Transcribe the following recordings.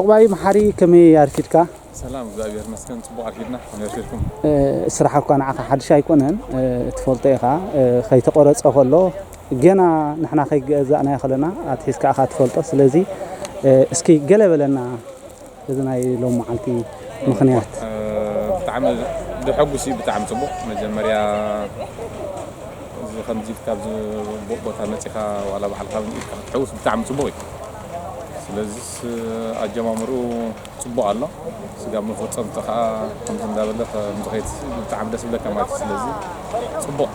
ባይ መሓሪ፣ ከመይ ኣርፊድካ? ሰላም እግዚኣብሔር ይመስገን፣ ጽቡቕ ኣርፊድና። ከመይ ኣርፊድኩም? ስራሕ እኳ ንዓኻ ሓድሽ ኣይኮነን፣ ትፈልጦ ኢኻ። ከይተቆረጸ ከሎ ገና ንሕና ከይገዛእናዮ ከለና ኣትሒዝካ ኢኻ ትፈልጦ። ስለዚ እስኪ ገለ በለና፣ እዚ ናይ ሎም መዓልቲ ምኽንያት። ብጣዕሚ ድሐጉስ እዩ፣ ብጣዕሚ ጽቡቕ። መጀመርያ እዚ ከምዚ ኢልካ ኣብዚ ቦታ መጺኻ ዋላ ባዕልኻ እውን ኢድካ ክትሕውስ ብጣዕሚ ጽቡቕ እዩ። ስለዚስ ኣጀማምርኡ ጽቡቕ ኣሎ። ስጋብ መፈጸምቲ ከዓ ከምዚ እንዳበለ ከምዚ ከይት ብጣዕሚ ደስ ይብለካ ማለት እዩ። ስለዚ ጽቡቕ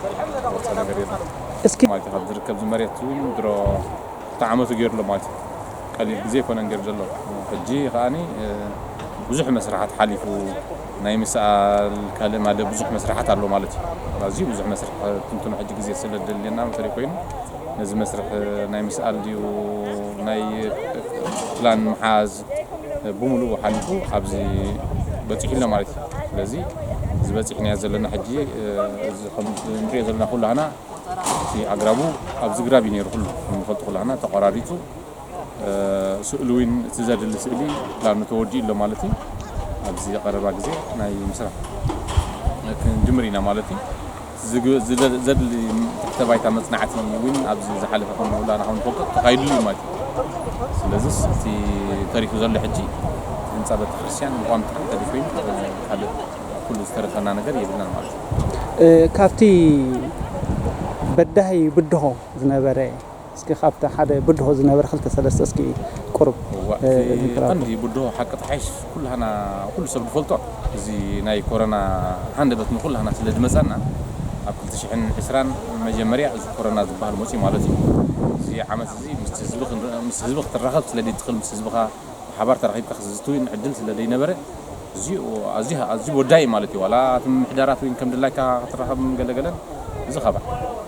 ወርፃ ነገር የለን። እስኪ ማለት እዩ። ካብ ዝርከብ ዝመሬት እውን ድሮ ክልተ ዓመቱ ገይሩ ኣሎ ማለት እዩ። ቀሊል ግዜ ኣይኮነን ገይሩ ዘሎ። ሕጂ ከዓኒ ብዙሕ መስርሓት ሓሊፉ ናይ ምስኣል ካልእ ማለ ብዙሕ መስርሓት ኣሎ ማለት እዩ። ኣዝዩ ብዙሕ መስርሕ ትንትኖ ሕጂ ግዜ ስለ ደልየና መተሪ ኮይኑ ነዚ መስርሕ ናይ ምስኣል ድዩ ናይ ፕላን ምሓዝ ብምሉኡ ሓሊፉ ኣብዚ በፂሑ ኣሎ ማለት እዩ። ስለዚ እዚ በፂሕናዮ ዘለና ሕጂ እዚ ከም ንሪኦ ዘለና ኩላህና እቲ ኣግራቡ ኣብዚ ግራብ እዩ ነይሩ ኩሉ ንፈልጡ ኩላህና ተቆራሪፁ ስእሊ እውን እቲ ዘድሊ ስእሊ ፕላኑ ተወዲኡ ኣሎ ማለት እዩ። ኣብዚ ቀረባ ግዜ ናይ ምስራሕ ክንጅምር ኢና ማለት እዩ። ዘድሊ ትሕተ ባይታ መፅናዕቲ እውን ኣብዚ ዝሓለፈ ከም ውላና ከም ንፈልጦ ተኻይድሉ እዩ ማለት እዩ። ስለዚስ እቲ ተሪፉ ዘሎ ሕጂ ህንፃ ቤተክርስትያን ምቋም ጥራሕ ተሪፉ እዩ። ካልእ ኩሉ ዝተረፈና ነገር የብልናን ማለት እዩ። ካብቲ በዳሂ ብድሆ ዝነበረ እስኪ ካብቲ ሓደ ብድሆ ዝነበረ ክልተ ሰለስተ እስኪ ቁሩብ እዋ፣ እቲ ቀንዲ ብድሆ ሓቂ ተሓይሽ ኩላህና ኩሉ ሰብ ዝፈልጦ እዚ ናይ ኮሮና ሃንደበት ንኩላህና ስለ ዝመፀና ኣብ ክልተ ሽሕን ዕስራን መጀመርያ እዚ ኮሮና ዝበሃል መፅዩ ማለት እዩ። እዚ ዓመት እዚ ምስ ህዝቢ ክንር- ምስ ህዝቢ ክትራኸብ ስለ ዘይትኽእል ምስ ህዝብኻ ብሓባር ተራኺብካ ክትዝትውን ዕድል ስለ ዘይነበረ እዚኡ ኣዝዩ ኣዝዩ ወዳኢ ማለት እዩ። ዋላ እቲ ምምሕዳራት እውን ከም ድላይካ ክትራኸብ ገለገለን እዚ ካብ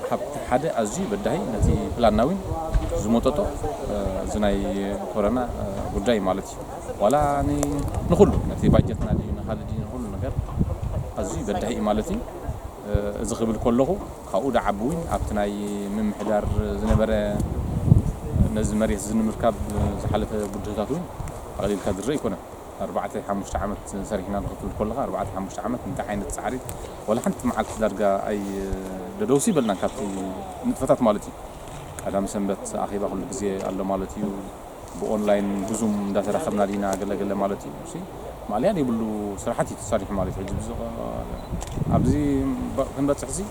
ካብቲ ሓደ ኣዝዩ በዳሂ ነቲ ፕላንና እውን ዝመጠጦ እዚ ናይ ኮረና ጉዳይ ማለት እዩ። ዋላ ንኩሉ ነቲ ባጀትና ድዩ ንካልእ ድዩ ንኩሉ ነገር ኣዝዩ በዳሂ እዩ ማለት እዩ። እዚ ክብል ከለኹ ካብኡ ደዓቢ እውን ኣብቲ ናይ ምምሕዳር ዝነበረ ነዚ መሬት እዚ ንምርካብ ዝሓለፈ ብድሆታት እውን ኣቕሊልካ ዝረአ ኣይኮነን። ኣርባዕተ ሓሙሽተ ዓመት ሰሪሕና ክትብል ከለኻ ኣርባዕተ ሓሙሽተ ዓመት እንታይ ዓይነት ፃዕሪ ዋላ ሓንቲ መዓልቲ ዳርጋ ኣይደደውሲ ይበልናን ካብቲ ንጥፈታት ማለት እዩ። ቀዳም ሰንበት ኣኼባ ኩሉ ግዜ ኣሎ ማለት እዩ። ብኦንላይን ብዙም እንዳተራኸብና ዲና ገለገለ ማለት እዩ። እሺ ማዕልያ ዘይብሉ ስራሓት እዩ ተሰሪሑ ማለት እዩ። ሕጂ ብዙ ኣብዚ ክንበፅሕ ዚ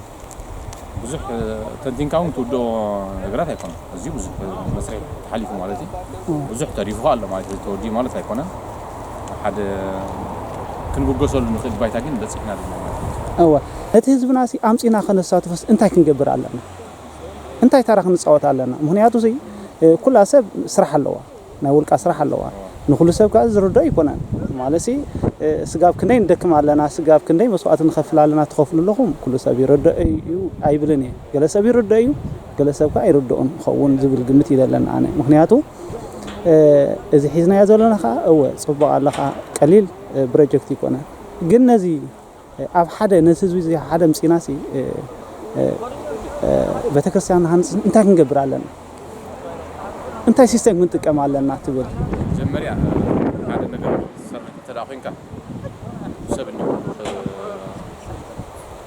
ብዙሕ ተንቲንካ እውን ትውድኦ ነገራት ኣይኮነን። ኣዝዩ ብዙሕ መስርሕ ተሓሊፉ ማለት እዩ። ብዙሕ ተሪፉ ኣሎ ማለት እዩ። ተወዲኡ ማለት ኣይኮነን። ሓደ ክንብገሰሉ ንኽእል ባይታ ግን በፂሕና ድማ ማለት እዩ። እወ ነቲ ህዝብና ሲ ኣምፂና ከነሳትፎስ እንታይ ክንገብር ኣለና? እንታይ ታራ ክንፃወት ኣለና? ምክንያቱ ሲ ኩላ ሰብ ስራሕ ኣለዋ፣ ናይ ውልቃ ስራሕ ኣለዋ። ንኩሉ ሰብ ከዓ ዝርዶ ኣይኮነን። ማለት ሲ ስጋብ ክንደይ ንደክም ኣለና፣ ስጋብ ክንደይ መስዋእቲ ንኸፍል ኣለና ትኸፍሉ ኣለኹም ኩሉ ሰብ ይርዶ እዩ ኣይብልን እየ። ገለ ሰብ ይርዶ እዩ፣ ገለ ሰብ ከዓ ኣይርድኦን ይኸውን ዝብል ግምት እዩ ዘለኒ ኣነ። ምክንያቱ እዚ ሒዝናዮ ዘለና ከዓ እወ ፅቡቅ ኣለካ ቀሊል ፕሮጀክት ይኮነ፣ ግን ነዚ ኣብ ሓደ ነዚ ህዝቢ እዚ ሓደ ምፅኢና ሲ ቤተክርስትያን ንሃንፅ እንታይ ክንገብር ኣለና? እንታይ ሲስተም ክንጥቀም ኣለና ትብል? መጀመርያ ሓደ ነገር ትሰርሕ እንተ ደኣ ኮይንካ ሰብ እንዲሁ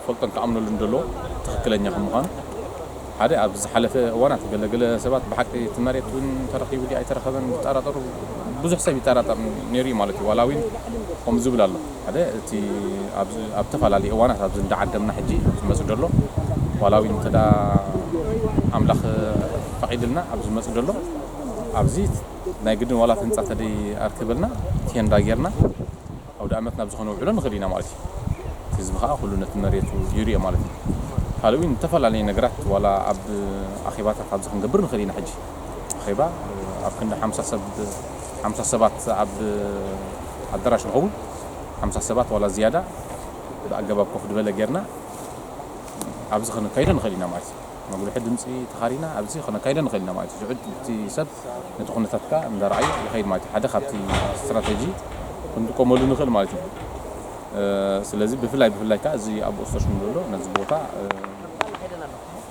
ክፈልጦን ክኣምነሉ እንደሎ ትኽክለኛ ከም ምዃኑ ሓደ ኣብ ዝሓለፈ እዋናት ገለገለ ሰባት ብሓቂ እቲ መሬት እውን ተረኺቡ ድዩ ኣይተረኸበን ዝጠራጠሩ ብዙሕ ሰብ ይጠራጠር ነይሩ እዩ ማለት እዩ። ዋላ እውን ከምኡ ዝብል ኣሎ ሓደ እቲ ኣብ ዝተፈላለዩ እዋናት ኣብዚ እንዳዓደምና ሕጂ ዝመፅእ ዘሎ ዋላ እውን እንተ ኣምላኽ ፈቒድልና ኣብ ዝመፅእ ዘሎ ኣብዚ ናይ ግድን ዋላ እቲ ህንፃ ተደይ ኣርክበልና ቴንዳ ጌርና ኣውደ ኣመት ናብ ዝኾነ ውዕሎ ንኽእል ኢና ማለት እዩ። እቲ ህዝቢ ከዓ ኩሉ ነቲ መሬቱ ይሪኦ ማለት እዩ። ካልእ እውን ዝተፈላለዩ ነገራት ዋላ ኣብ ኣኼባታት ኣብዚ ክንገብር ንኽእል ኢና። ሕጂ ኣኼባ ኣብ ክንዲ ሓምሳ ሰብ ሓምሳ ሰባት ኣብ ኣዳራሽ ንኸውን ሓምሳ ሰባት ዋላ ዝያዳ ብኣገባብ ኮፍ ዝበለ ጌርና ኣብዚ ከነካይዶ ንኽእል ኢና ማለት እዩ። መጉልሒ ድምፂ ተኻሪና ኣብዚ ከነካይዶ ንኽእል ኢና ማለት እዩ። ዝዕድ እቲ ሰብ ነቲ ኩነታት ከዓ እንዳረኣየ ይኸይድ ማለት እዩ። ሓደ ካብቲ ስትራቴጂ ክንጥቀመሉ ንኽእል ማለት እዩ። ስለዚ ብፍላይ ብፍላይ ከዓ እዚ ኣብ ኦስተርሽን ዘሎ ነዚ ቦታ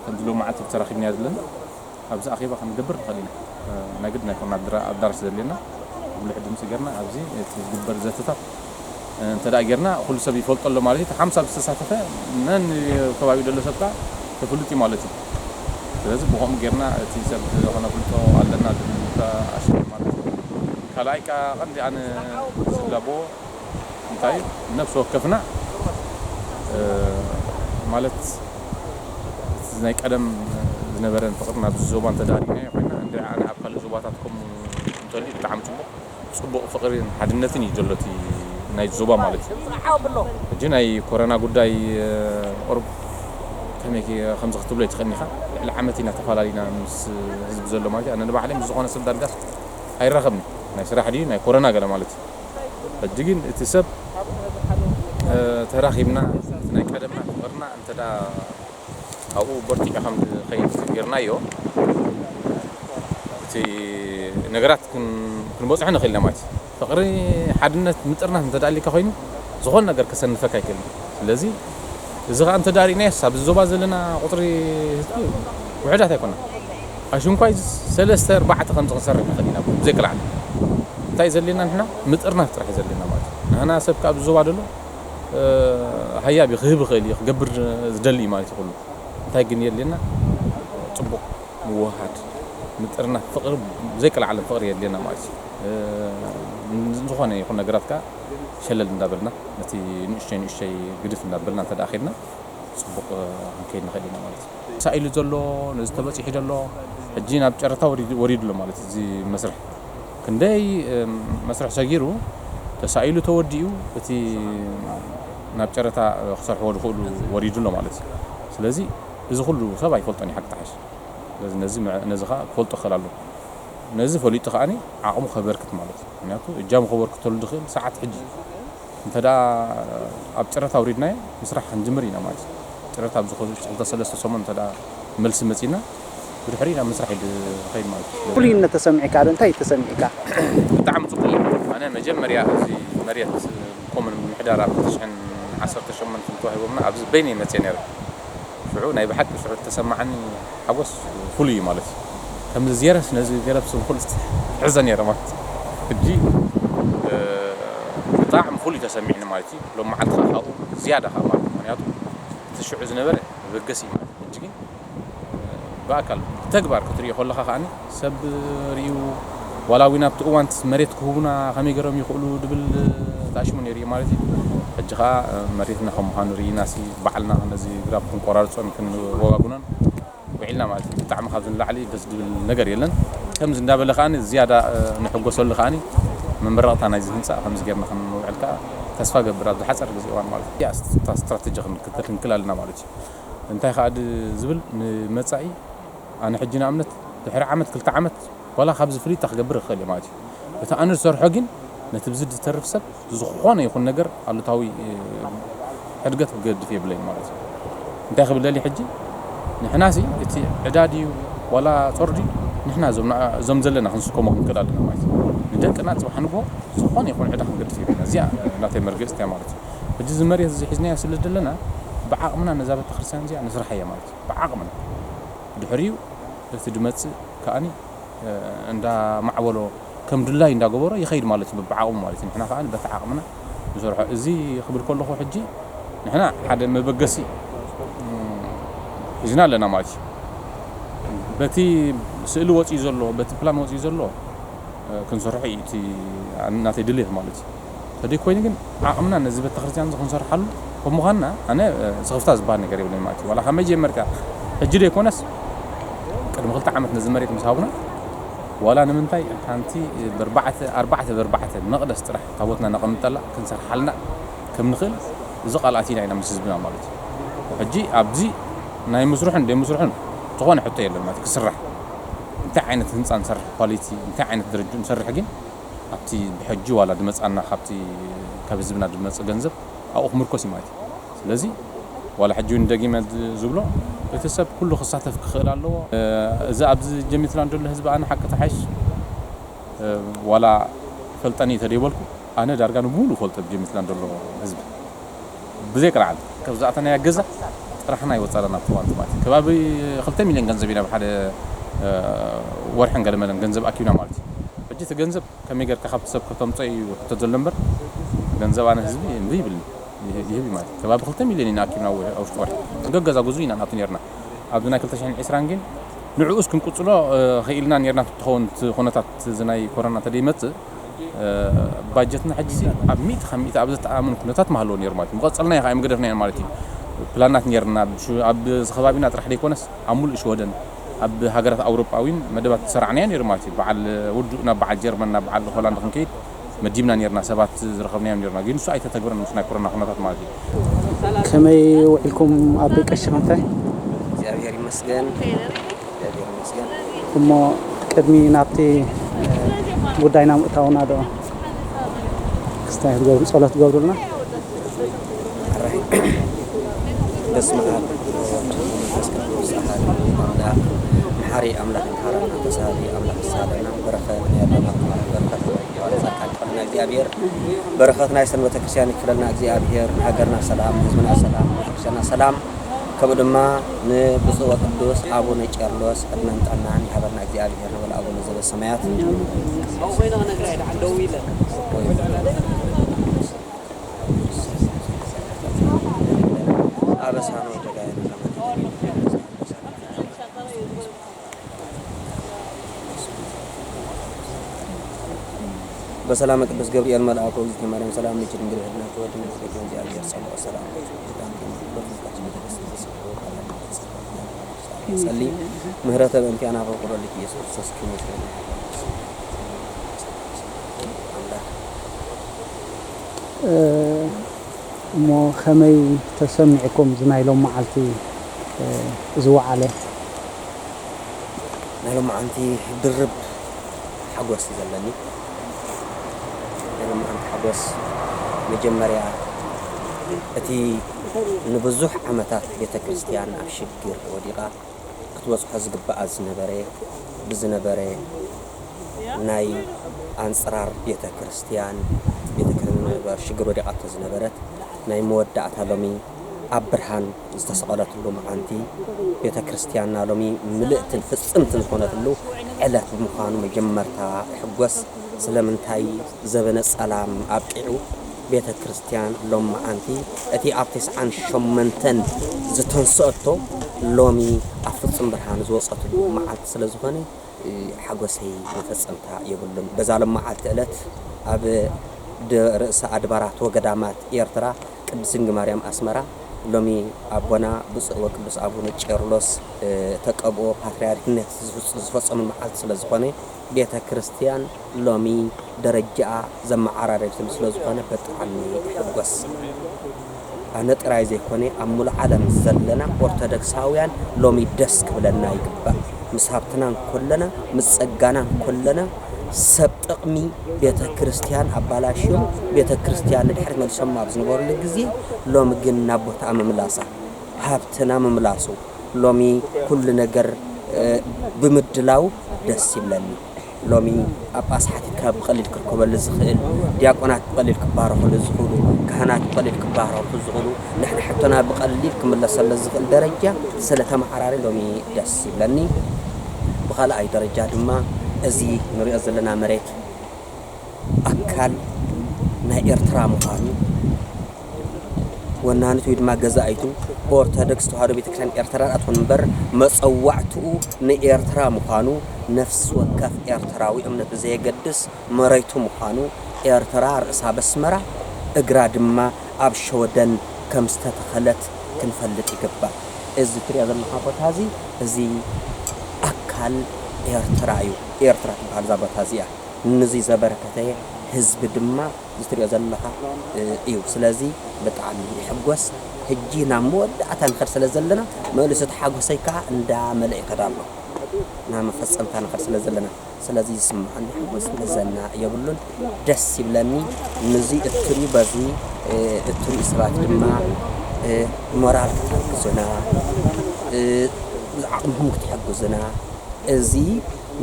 ከምዚ ሎም መዓልቲ ተራኺብና ዘለና ኣብዚ ኣኼባ ክንገብር ንኽእል ኢና። ናይ ግድ ናይ ኮና ኣዳራሽ ዘድልየና ብሉሕ ድምፂ ጌርና ኣብዚ እቲ ዝግበር ዘተታት እንተ ደኣ ጌርና ኩሉ ሰብ ይፈልጦ ኣሎ ማለት እዩ። እቲ ሓምሳ ዝተሳተፈ ነን ከባቢኡ ዘሎ ሰብ ከኣ ተፍልጥ እዩ ማለት እዩ። ስለዚ ብኸምኡ ጌርና እቲ ሰብ ከነፍልጦ ኣለና ዝብል ኣሽሙ ማለት እዩ። ካልኣይ ከኣ ቀንዲ ኣነ ዝላቦ እንታይ እዩ? ነፍሲ ወከፍና ማለት እቲ ናይ ቀደም ዝነበረን ፍቕሪ ናብዚ ዞባ እንተዳሪናዮ ኮይና እንደ ኣነ ኣብ ካልእ ዞባታት ከምኡ እንተልዩ ብጣዕሚ ጽቡቕ። ጽቡቕ ፍቕርን ሓድነትን እዩ ዘሎ እቲ ናይ ዞባ ማለት እዩ። ሕጂ ናይ ኮረና ጉዳይ ቁሩብ ከመይ ከም ዝክትብሎ ይትኽእል ኢኻ። ልዕሊ ዓመት ኢና ተፈላለዩና ምስ ህዝቢ ዘሎ ማለት እዩ። ኣነ ንባዕለይ ምስ ዝኾነ ሰብ ዳርጋስ ኣይራኸብን። ናይ ስራሕ ድዩ ናይ ኮረና ገለ ማለት እዩ። ሕጂ ግን እቲ ሰብ ተራኺብና ናይ ቀደምና ፍቕርና እንተ ኣብኡ በርቲዑ ከም ዝኸይድ ጌርናዮ እቲ ነገራት ክንበፅሖ ንኽእል ኢና ማለት እዩ። ፍቕሪ፣ ሓድነት፣ ምጥርናፍ እንተ ኣልካ ኮይኑ ዝኾነ ነገር ከሰንፈካ ኣይክእልን። ስለዚ እዚ ከዓ እንተ ዳሪእናዮ ሳብ ዞባ ዘለና ቁፅሪ ህዝቢ ውሕዳት ኣይኮና። ኣሽንኳይ ሰለስተ ኣርባዕተ ከምዚ ክንሰርሕ ንኽእል ኢና ብዘይቅላዕሊ። እንታይ ዘድልየና ንሕና ምጥርናፍ ጥራሕ ዘድልየና ማለት እዩ። ንሕና ሰብ ከዓ ኣብዚ ዞባ ዘሎ ሃያብ እዩ ክህብ ይኽእል እዩ ክገብር ዝደሊ እዩ ማለት እዩ። ኩሉ እንታይ ግን የድልየና? ፅቡቕ ምውሃድ፣ ምጥርናፍ፣ ፍቕሪ፣ ዘይቀልዓለም ፍቕሪ የድልየና ማለት እዩ። ዝኾነ ይኹን ነገራት ከዓ ሸለል እንዳበልና ነቲ ንእሽተይ ንእሽተይ ግድፍ እንዳበልና እንተ ኸድና ፅቡቕ ክንከይድ ንኽእል ኢና ማለት እዩ። ተሳኢሉ ዘሎ፣ ነዚ ተበፂሑ ዘሎ ሕጂ ናብ ጨረታ ወሪዱ ኣሎ ማለት እዩ። እዚ መስርሕ ክንደይ መስርሕ ሰጊሩ ተሳኢሉ ተወዲኡ እቲ ናብ ጨረታ ክሰርሕዎ ዝኽእሉ ወሪዱ ኣሎ ማለት እዩ። ስለዚ እዚ ኩሉ ሰብ ኣይፈልጦን እዩ ሓቂ ተሓሽ። ስለዚ ነዚ ከዓ ክፈልጦ ክኽእል ኣሎ። ነዚ ፈሊጡ ከዓኒ ዓቕሙ ከበርክት ማለት እዩ። ምክንያቱ እጃሙ ከበርክተሉ ዝኽእል ሰዓት ሕጂ እዩ። እንተ ደኣ ኣብ ጨረታ ኣውሪድናዮ ምስራሕ ክንጅምር ኢና ማለት እዩ። ጨረታ ኣብ ዝኸዱ ክልተ ሰለስተ ሰሙን እንተ ደኣ መልሲ መጺና ብድሕሪ ናብ ምስራሕ እዩ ዝኸይድ ማለት እዩ። ፍሉይነት ተሰሚዕካ ዶ እንታይ እዩ ተሰሚዕካ? ብጣዕሚ ጽቡቕ እዩ። ኣነ መጀመርያ እዚ መሬት ኮሙን ምምሕዳር ኣብ ክልተ ሽሕን ዓሰርተ ሸሞንተን ተዋሂቦምና ኣብዚ በይነይ መጽየ ነይረ። ሽዑ ናይ ብሓቂ ሽዑ ዝተሰማዓኒ ሓጎስ ፍሉይ እዩ ማለት እዩ። ከምዚ ዜረስ ነዚ ገረብ ስንኩል ሕዘ ነይረ ማለት እዩ። ሕጂ ብጣዕሚ ፍሉይ ተሰሚዕኒ ማለት እዩ። ሎም መዓልቲ ከዓ ካብኡ ዝያዳ ከዓ ማለት እዩ። ምክንያቱ እቲ ሽዑ ዝነበረ መበገሲ እዩ ማለት እዩ። ሕጂ ግን ብኣካል ብተግባር ክትሪኦ ከለኻ ከዓኒ ሰብ ርእዩ ዋላ እውን ኣብቲ እዋን መሬት ክህቡና ከመይ ገይሮም ይኽእሉ ድብል ተኣሽሙ ነይሩ እዩ ማለት እዩ። ሕጂ ከዓ መሬትና ከም ምዃኑ ርኢና ሲ ባዕልና ነዚ ግራብ ክንቆራርጾን ክንወጋጉኖን ውዒልና ማለት እዩ። ብጣዕሚ ካብዚ ንላዕሊ ደስ ድብል ነገር የለን። ከምዚ እንዳበለ ከዓኒ ዝያዳ ንሕጎሰሉ ከዓኒ መመረቕታ ናይዚ ህንፃ ከምዚ ጌርና ክንውዕል ከዓ ተስፋ ገብር ኣብዚ ሓፀር ግዜ እዋን ማለት እዩ። እያ ስትራቴጂ ክንክተል ክንክል ኣለና ማለት እዩ። እንታይ ከዓ ዝብል ንመፃኢ ኣነ ሕጂ ንኣብነት ድሕሪ ዓመት ክልተ ዓመት ዋላ ካብዚ ፍልይታ ክገብር ይኽእል እየ ማለት እዩ። እቲ ኣነ ዝሰርሖ ግን ነቲ ብዚ ዝተርፍ ሰብ ዝኾነ ይኹን ነገር ኣሉታዊ ሕድገት ክገድፍ የብለይን ማለት እዩ። እንታይ ክብል ደሊ ሕጂ ንሕናሲ እቲ ዕዳ ድዩ ዋላ ጾር ድዩ ንሕና እዞም ዘለና ክንስከሞ ክንክእል ኣለና ማለት እዩ። ንደቅና ፅባሕ ንግሆ ዝኾነ ይኹን ዕዳ ክንገድፍ የብለና። እዚኣ ናተይ መርገፅቲ እያ ማለት እዩ። ሕጂ እዚ መሬት እዚ ሒዝናዮ ስለ ዘለና ብዓቕምና ነዛ ቤተክርስትያን እዚኣ ንስርሓ እያ ማለት እዩ። ብዓቕምና ድሕሪኡ እቲ ድመፅእ ከዓኒ እንዳማዕበሎ ከም ድላይ እንዳገበሮ ይኸይድ ማለት እዩ። ብዓቕሙ ማለት እዩ። ንሕና ከዓኒ በቲ ዓቕምና ንሰርሖ። እዚ ክብል ከለኹ ሕጂ ንሕና ሓደ መበገሲ ሒዝና ኣለና ማለት እዩ። በቲ ስእሊ ወፂኡ ዘሎ በቲ ፕላን ወፂኡ ዘሎ ክንሰርሖ እዩ እቲ ናተይ ድሌት ማለት እዩ። ተደይ ኮይኑ ግን ዓቕምና ነዚ ቤተክርስትያን እዚ ክንሰርሓሉ ከም ምዃንና ኣነ ስኽፍታ ዝበሃል ነገር የብለይ ማለት እዩ። ዋላ ካብ መጀመርታ ሕጂ ደይኮነስ ቅድሚ ክልተ ዓመት ነዚ መሬት ምስ ሃቡና ዋላ ንምንታይ ሓንቲ ብኣርባዕተ ኣርባዕተ ብኣርባዕተ መቕደስ ጥራሕ ታቦትና ነቐምጠላ ክንሰርሓልና ከም ንኽእል እዚ ቃል ኣቲና ኢና ምስ ህዝብና ማለት እዩ። ሕጂ ኣብዚ ናይ ምስርሑን ደይ ምስርሑን ዝኾነ ሕቶ የለን ማለት እዩ። ክስራሕ እንታይ ዓይነት ህንፃ ንሰርሕ ኳሊቲ እንታይ ዓይነት ደረጃ ንሰርሕ ግን ኣብቲ ብሕጂ ዋላ ድመፃና ካብቲ ካብ ህዝብና ድመፅእ ገንዘብ ኣብኡ ክምርኮስ እዩ ማለት እዩ። ስለዚ ዋላ ሕጂ እውን ደጊመ ዝብሎ እቲ ሰብ ኩሉ ክሳተፍ ክኽእል ኣለዎ። እዚ ኣብዚ ጀሚትላንድ ዘሎ ህዝቢ ኣነ ሓቂ ተሓይሽ ዋላ ይፈልጠኒ ተደይበልኩ ኣነ ዳርጋ ንብሉ ፈልጠ ጀሚትላንድ ዘሎ ህዝቢ ብዘይ ቅርዓት ካብ ዝኣተናያ ገዛ ጥራሕና ይወፃለና ኣብቲ እዋን ማለት እዩ። ከባቢ ክልተ ሚልዮን ገንዘብ ኢና ኣብ ሓደ ወርሕን ገለመለን ገንዘብ ኣኪብና ማለት እዩ። ሕጂ እቲ ገንዘብ ከመይ ጌርካ ካብቲ ሰብ ከተምፅኦ እዩ ሕቶ ዘሎ እምበር፣ ገንዘብ ኣነ ህዝቢ እምቢ ይብልኒ። ይህ- ይህብ እዩ ማለት እዩ። ከባቢ ክልተ ሚልዮን ኢና ኣኪብና ኣብ ውሽጢ ወርሒ። ገገዛ ግዙ ኢና ንኣቱ ነርና። ኣብዚ ናይ ክልተ ሽሕን ዕስራን ግን ንዕኡስ ክንቅፅሎ ክኢልና ነርና። ትኸውን እቲ ኩነታት እዚ ናይ ኮሮና ተደይመፅእ፣ ባጀትና ሕጂ ኣብ ሚእቲ ካብ ሚእቲ ኣብ ዘተኣማምን ኩነታት ምሃለዎ ነይሩ ማለት እዩ። ምቐፀልና እዩ ከዓ ምገደፍና ማለት እዩ። ፕላናት ነርና ኣብ ከባቢና ጥራሕ ደይኮነስ ኣብ ሙሉእ ሽወደን ኣብ ሃገራት ኣውሮጳ እውን መደባት ዝሰራዕናዮ ነይሩ ማለት እዩ። በዓል ውዱእ ናብ በዓል ጀርመን ናብ በዓል ሆላንድ ክንከይድ መዲብና ነርና፣ ሰባት ዝረኸብናዮም ነርና። ግን እሱ ኣይተተግበረን ምስ ናይ ኮሮና ኩነታት ማለት እዩ። ከመይ ውዒልኩም ኣብ ቀሺ ምንታይ? እግዚኣብሔር ይመስገን። እግዚኣብሔር ይመስገን። እሞ ቅድሚ ናብቲ ጉዳይና ምእታውና ዶ ክስታይ ክትገብሩ ጸሎት ትገብሩልና? ሕራይ። በስመ ኣብ ወወልድ ወመንፈስ ቅዱስ ኣሐዱ ኣምላክ። መሓሪ ኣምላክ ይምሓረና፣ ተሳሃሊ ኣምላክ ይሳሃለና። በረኸት ናይ ኣቦና በረኸት ናይ ጻድቃን ይክፈለና እግዚኣብሔር። በረኸት ናይ ሰንበተ ክርስቲያን ይክፈለና እግዚኣብሔር። ንሃገርና ሰላም፣ ንህዝብና ሰላም፣ ንቤተክርስቲያንና ሰላም። ከምኡ ድማ ንብፁዕ ወቅዱስ ኣቡነ ቄርሎስ ዕድመን ጥዕናን ይሃበልና እግዚኣብሔር ንበል ኣቡነ ዘበሰማያት። ኣበሳነ ወጌጋየነ በሰላመ ቅዱስ ገብርኤል መልአኩ እግዝእትነ ማርያም ሰላም ልኪ ድንግል ህልና ተወልድ ንስኪ እግዚአብሔር ጸባኦት ሰላም ጸሊ ምህረተ በእንቲአና ፈቁረልኪ ኢየሱስ ክርስቶስ ክሙ ኣምላክ እሞ ከመይ ተሰሚዕኩም እዚ ናይ ሎም መዓልቲ እዚ ወዓለ? ናይ ሎማዓንቲ ድርብ ሓጎስ እዩ ዘለኒ። ናይ ሎማዓንቲ ሓጎስ መጀመርያ እቲ ንብዙሕ ዓመታት ቤተ ክርስቲያን ኣብ ሽግር ወዲቓ ክትበፅሖ ዝግባኣ ዝነበረ ብዝነበረ ናይ ኣንፅራር ቤተ ክርስቲያን ቤተ ክርስቲያን ሽግር ወዲቓቶ ዝነበረት ናይ መወዳእታ ሎሚ ኣብ ብርሃን ዝተሰቐለትሉ መዓንቲ ቤተ ክርስቲያንና ሎሚ ምልእትን ፍጽምትን ዝኾነትሉ ዕለት ብምዃኑ መጀመርታ እሕጎስ። ስለምንታይ ዘበነ ጸላም ኣብቂዑ ቤተ ክርስቲያን ሎም መዓንቲ እቲ ኣብ ተስዓን ሸሞንተን ዝተንሰአቶ ሎሚ ኣብ ፍጹም ብርሃን ዝወጸትሉ መዓልቲ ስለ ዝኾነ ሓጎሰይ መፈጸምታ የብሉን። በዛ ሎም መዓልቲ ዕለት ኣብ ርእሰ ኣድባራት ወገዳማት ኤርትራ ቅድስት ድንግል ማርያም ኣስመራ ሎሚ ኣቦና ብፁዕ ወቅዱስ ኣቡነ ቄርሎስ ተቀብኦ ፓትርያርክነት ዝፈጸሙ መዓልቲ ስለ ዝኾነ ቤተ ክርስቲያን ሎሚ ደረጃኣ ዘመዓራረየትሉ ስለ ዝኾነ ብጣዕሚ ይሕጎስ። ኣነ ጥራይ ዘይኮነ ኣብ ሙሉእ ዓለም ዘለና ኦርቶዶክሳውያን ሎሚ ደስ ክብለና ይግባእ። ምስ ሃብትና እንኮለና ምስ ጸጋና እንኮለና ሰብ ጥቕሚ ቤተ ክርስቲያን ኣባላሽዮም ቤተ ክርስቲያን ንድሕሪት መሊሶማ ኣብ ዝነበሩሉ ግዜ ሎሚ ግን ናብ ቦታኣ ምምላሳ ሃብትና ምምላሱ ሎሚ ኩሉ ነገር ብምድላው ደስ ይብለኒ። ሎሚ ጳጳስ ሓቲትካ ብቐሊል ክርከበሉ ዝኽእል፣ ዲያቆናት ብቐሊል ክባረኹሉ ዝኽእሉ፣ ካህናት ብቐሊል ክባረኹ ዝኽእሉ፣ ንሕና ሕቶና ብቐሊል ክምለሰሉ ዝኽእል ደረጃ ስለ ተመዓራሪ ሎሚ ደስ ይብለኒ። ብኻልኣይ ደረጃ ድማ እዚ ንሪኦ ዘለና መሬት ኣካል ናይ ኤርትራ ምዃኑ ወናኒት ወይ ድማ ገዛኢቱ ኦርቶዶክስ ተዋህዶ ቤተክርስትያን ኤርትራ ትኹን እምበር መጸዋዕትኡ ንኤርትራ ምዃኑ ነፍሲ ወከፍ ኤርትራዊ እምነት ብዘየገድስ መሬቱ ምዃኑ ኤርትራ ርእሳ በስመራ እግራ ድማ ኣብ ሸወደን ከም ዝተተኸለት ክንፈልጥ ይግባእ። እዚ ትሪኦ ዘለኻ ቦታ እዚ እዚ ኣካል ኤርትራ እዩ። ኤርትራ ትበሃል እዛ ቦታ እዚኣ። ንዚ ዘበረከተ ህዝቢ ድማ እዚ ትሪኦ ዘለኻ እዩ። ስለዚ ብጣዕሚ ይሕጎስ። ሕጂ ናብ መወዳእታ ንኸድ ስለ ዘለና መልእሱ እቲ ሓጎሰይ ከዓ እንዳመለእ ይኸድ ኣሎ። ናብ መፈፀምታ ንኸድ ስለ ዘለና ስለዚ ዝስምዓኒ ሓጎስ መዘና የብሉን። ደስ ይብለኒ። ንዚ እትሪኡ በዚ እትሪኡ ሰባት ድማ ሞራል ክትሕግዙና ዝዓቕምኹም ክትሕግዙና እዚ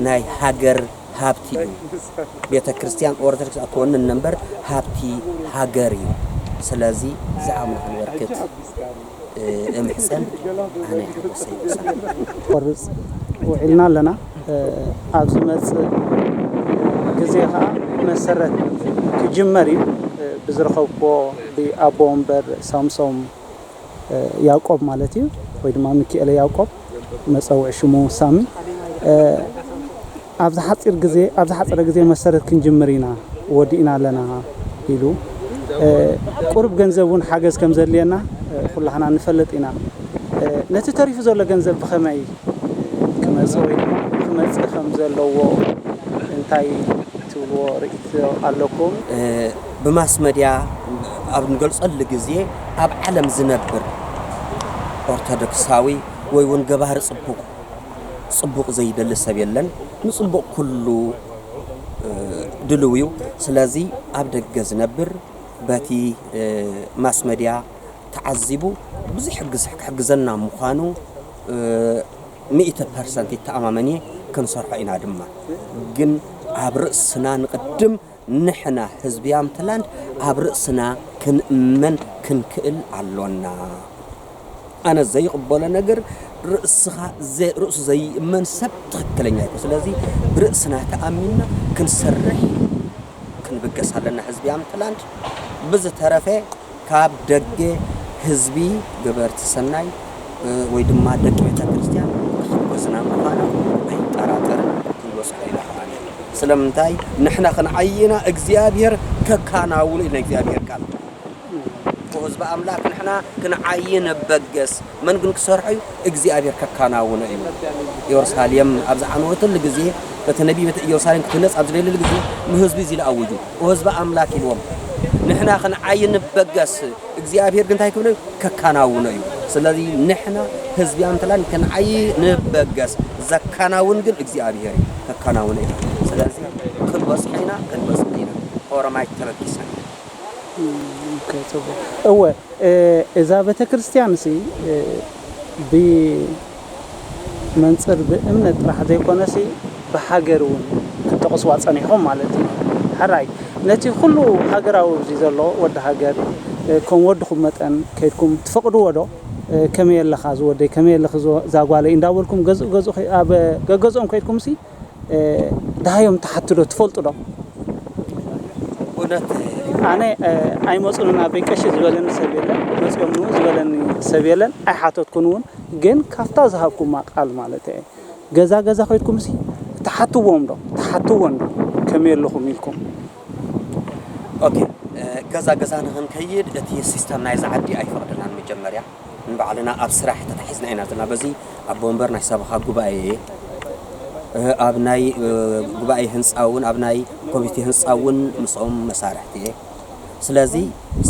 ናይ ሃገር ሃብቲ እዩ። ቤተ ክርስቲያን ኦርቶዶክስ ኣትወንን ነንበር ሃብቲ ሃገር እዩ። ስለዚ ዝዓቕምና ክንበርክት እምሕፀን ኣነ ሓጎሰይ ይበሳ። ቆርፅ ውዒልና ኣለና። ኣብ ዝመፅእ እዚ ኸዓ መሰረት ክጅመር እዩ። ብዝረኸብክዎ ብኣቦ ወንበር ሳምሶም ያዕቆብ ማለት እዩ፣ ወይ ድማ ሚኪኤለ ያዕቆብ፣ መጸውዒ ሽሙ ሳሚ፣ ኣብዚ ሓጺር ግዜ፣ ኣብዚ ሓጺረ ግዜ መሰረት ክንጅምር ኢና፣ ወዲእና ኣለና ኢሉ። ቁሩብ ገንዘብ እውን ሓገዝ ከም ዘድልየና ኩላህና ንፈልጥ ኢና። ነቲ ተሪፉ ዘሎ ገንዘብ ብኸመይ ክመጽእ ወይ ድማ ክመጽእ ከም ዘለዎ እንታይ ትብልዎ ርእይቶ ኣለኩም? ብማስ መድያ ኣብ ንገልጸሉ ግዜ ኣብ ዓለም ዝነብር ኦርቶዶክሳዊ ወይ እውን ገባሪ ጽቡቕ፣ ጽቡቕ ዘይደሊ ሰብ የለን። ንጽቡቕ ኩሉ ድልው እዩ። ስለዚ ኣብ ደገ ዝነብር በቲ ማስ መድያ ተዓዚቡ ብዙሕ ሕግዝ ክሕግዘና ምዃኑ ሚእቲ ፐርሰንት ይተኣማመን እየ። ክንሰርሖ ኢና ድማ። ግን ኣብ ርእስና ንቕድም ንሕና ህዝቢ ኣምትላንድ ኣብ ርእስና ክንእመን ክንክእል ኣሎና። ኣነ ዘይቕበሎ ነገር ርእስኻ ዘ-፣ ርእሱ ዘይእመን ሰብ ትኽክለኛ ኣይኮ። ስለዚ ብርእስና ተኣሚንና ክንሰርሕ ክንብገስ ኣለና ህዝቢ ኣምትላንድ። ብዝተረፈ ካብ ደገ ህዝቢ ገበርቲ ሰናይ ወይ ድማ ደቂ ቤተ ክርስቲያን ክሕግዙና ምዃኖም ኣይጠራጠርን። ክንበጽሖ ኢና ከኣ። ስለምንታይ ንሕና ክንዓይና እግዚኣብሔር ከካናውኑ ኢልና እግዚኣብሔር ቃል። ህዝቢ ኣምላክ ንሕና ክንዓይ ንበገስ። መን ግን ክሰርሖ እዩ? እግዚኣብሔር ከካናውኖ እዩ። ኢየሩሳሌም ኣብ ዝዓነወትሉ ግዜ፣ እቲ ነቢይ ቤተ ኢየሩሳሌም ክትህነጽ ኣብ ዝደለየሉ ግዜ፣ ንህዝቢ እዚ ኢሉ ኣውጁ። ህዝቢ ኣምላክ ኢልዎም፣ ንሕና ክንዓይ ንበገስ፣ እግዚኣብሔር ግን እንታይ ክብሎ እዩ? ከካናውኖ እዩ። ስለዚ ንሕና ህዝቢ ኣምትላን ክንዓይ ንበገስ፣ ዘካናውን ግን እግዚኣብሔር እዩ። ከካናውኖ እዩ። ስለዚ ክንበጽሖ ኢና፣ ክንበጽሖ ኢና። ኦሮማይ ተበጊስና። እም፣ ኦኬ፣ ጽቡቕ። እወ፣ እ፣ እዛ ቤተክርስትያን ሲ፣ እ፣ ብመንጽር ብእምነት ጥራሕ ዘይኮነሲ ብሃገር እውን ክትጠቕስዋ ጸኒሕኹም ማለት እዩ። ሕራይ፣ ነቲ ኩሉ ሃገራዊ ኣብዚ ዘሎ ወዲ ሃገር፣ እ፣ ከም ወድኹም መጠን ከይድኩም ትፈቕድዎ ዶ? እ፣ ከመይ ኣለኻ ዝወደይ፣ ከመይ ኣለኺ ዝወ-፣ እዛ ጓለይ እንዳበልኩም ገዝኡ ገዝኡ ከይ-፣ ኣብ ገገዝኦም ከይድኩም ሲ፣ እ፣ ደሃዮም ትሓቱ ዶ ትፈልጡ ዶ? እውነት ኣነ፣ እ፣ ኣይመጹን ኣበይ ቀሺ ዝበለኒ ሰብ የለን፣ መጺኦም ንኡ ዝበለኒ ሰብ የለን፣ ኣይሓተትኩን እውን። ግን ካብታ ዝሃብኩማ ቃል ማለት እየ፣ ገዛ ገዛ ከይድኩም ሲ ትሓትዎም ዶ? ትሓትወን ዶ? ከመይ ኣለኹም ኢልኩም? ኦኬ፣ እ፣ ገዛ ገዛ ንኽንከይድ እቲ ሲስተም ናይዚ ዓዲ ኣይፈቕደናን። መጀመርያ ንባዕልና ኣብ ስራሕ ተታሒዝና ኢና ዘለና። በዚ ኣቦ ወንበር ናይ ሰበኻ ጉባኤ እየ። እ፣ ኣብ ናይ፣ እ፣ ጉባኤ ህንፃ እውን፣ ኣብ ናይ ኮሚቴ ህንፃ እውን ምስኦም መሳርሕቲ እየ። ስለዚ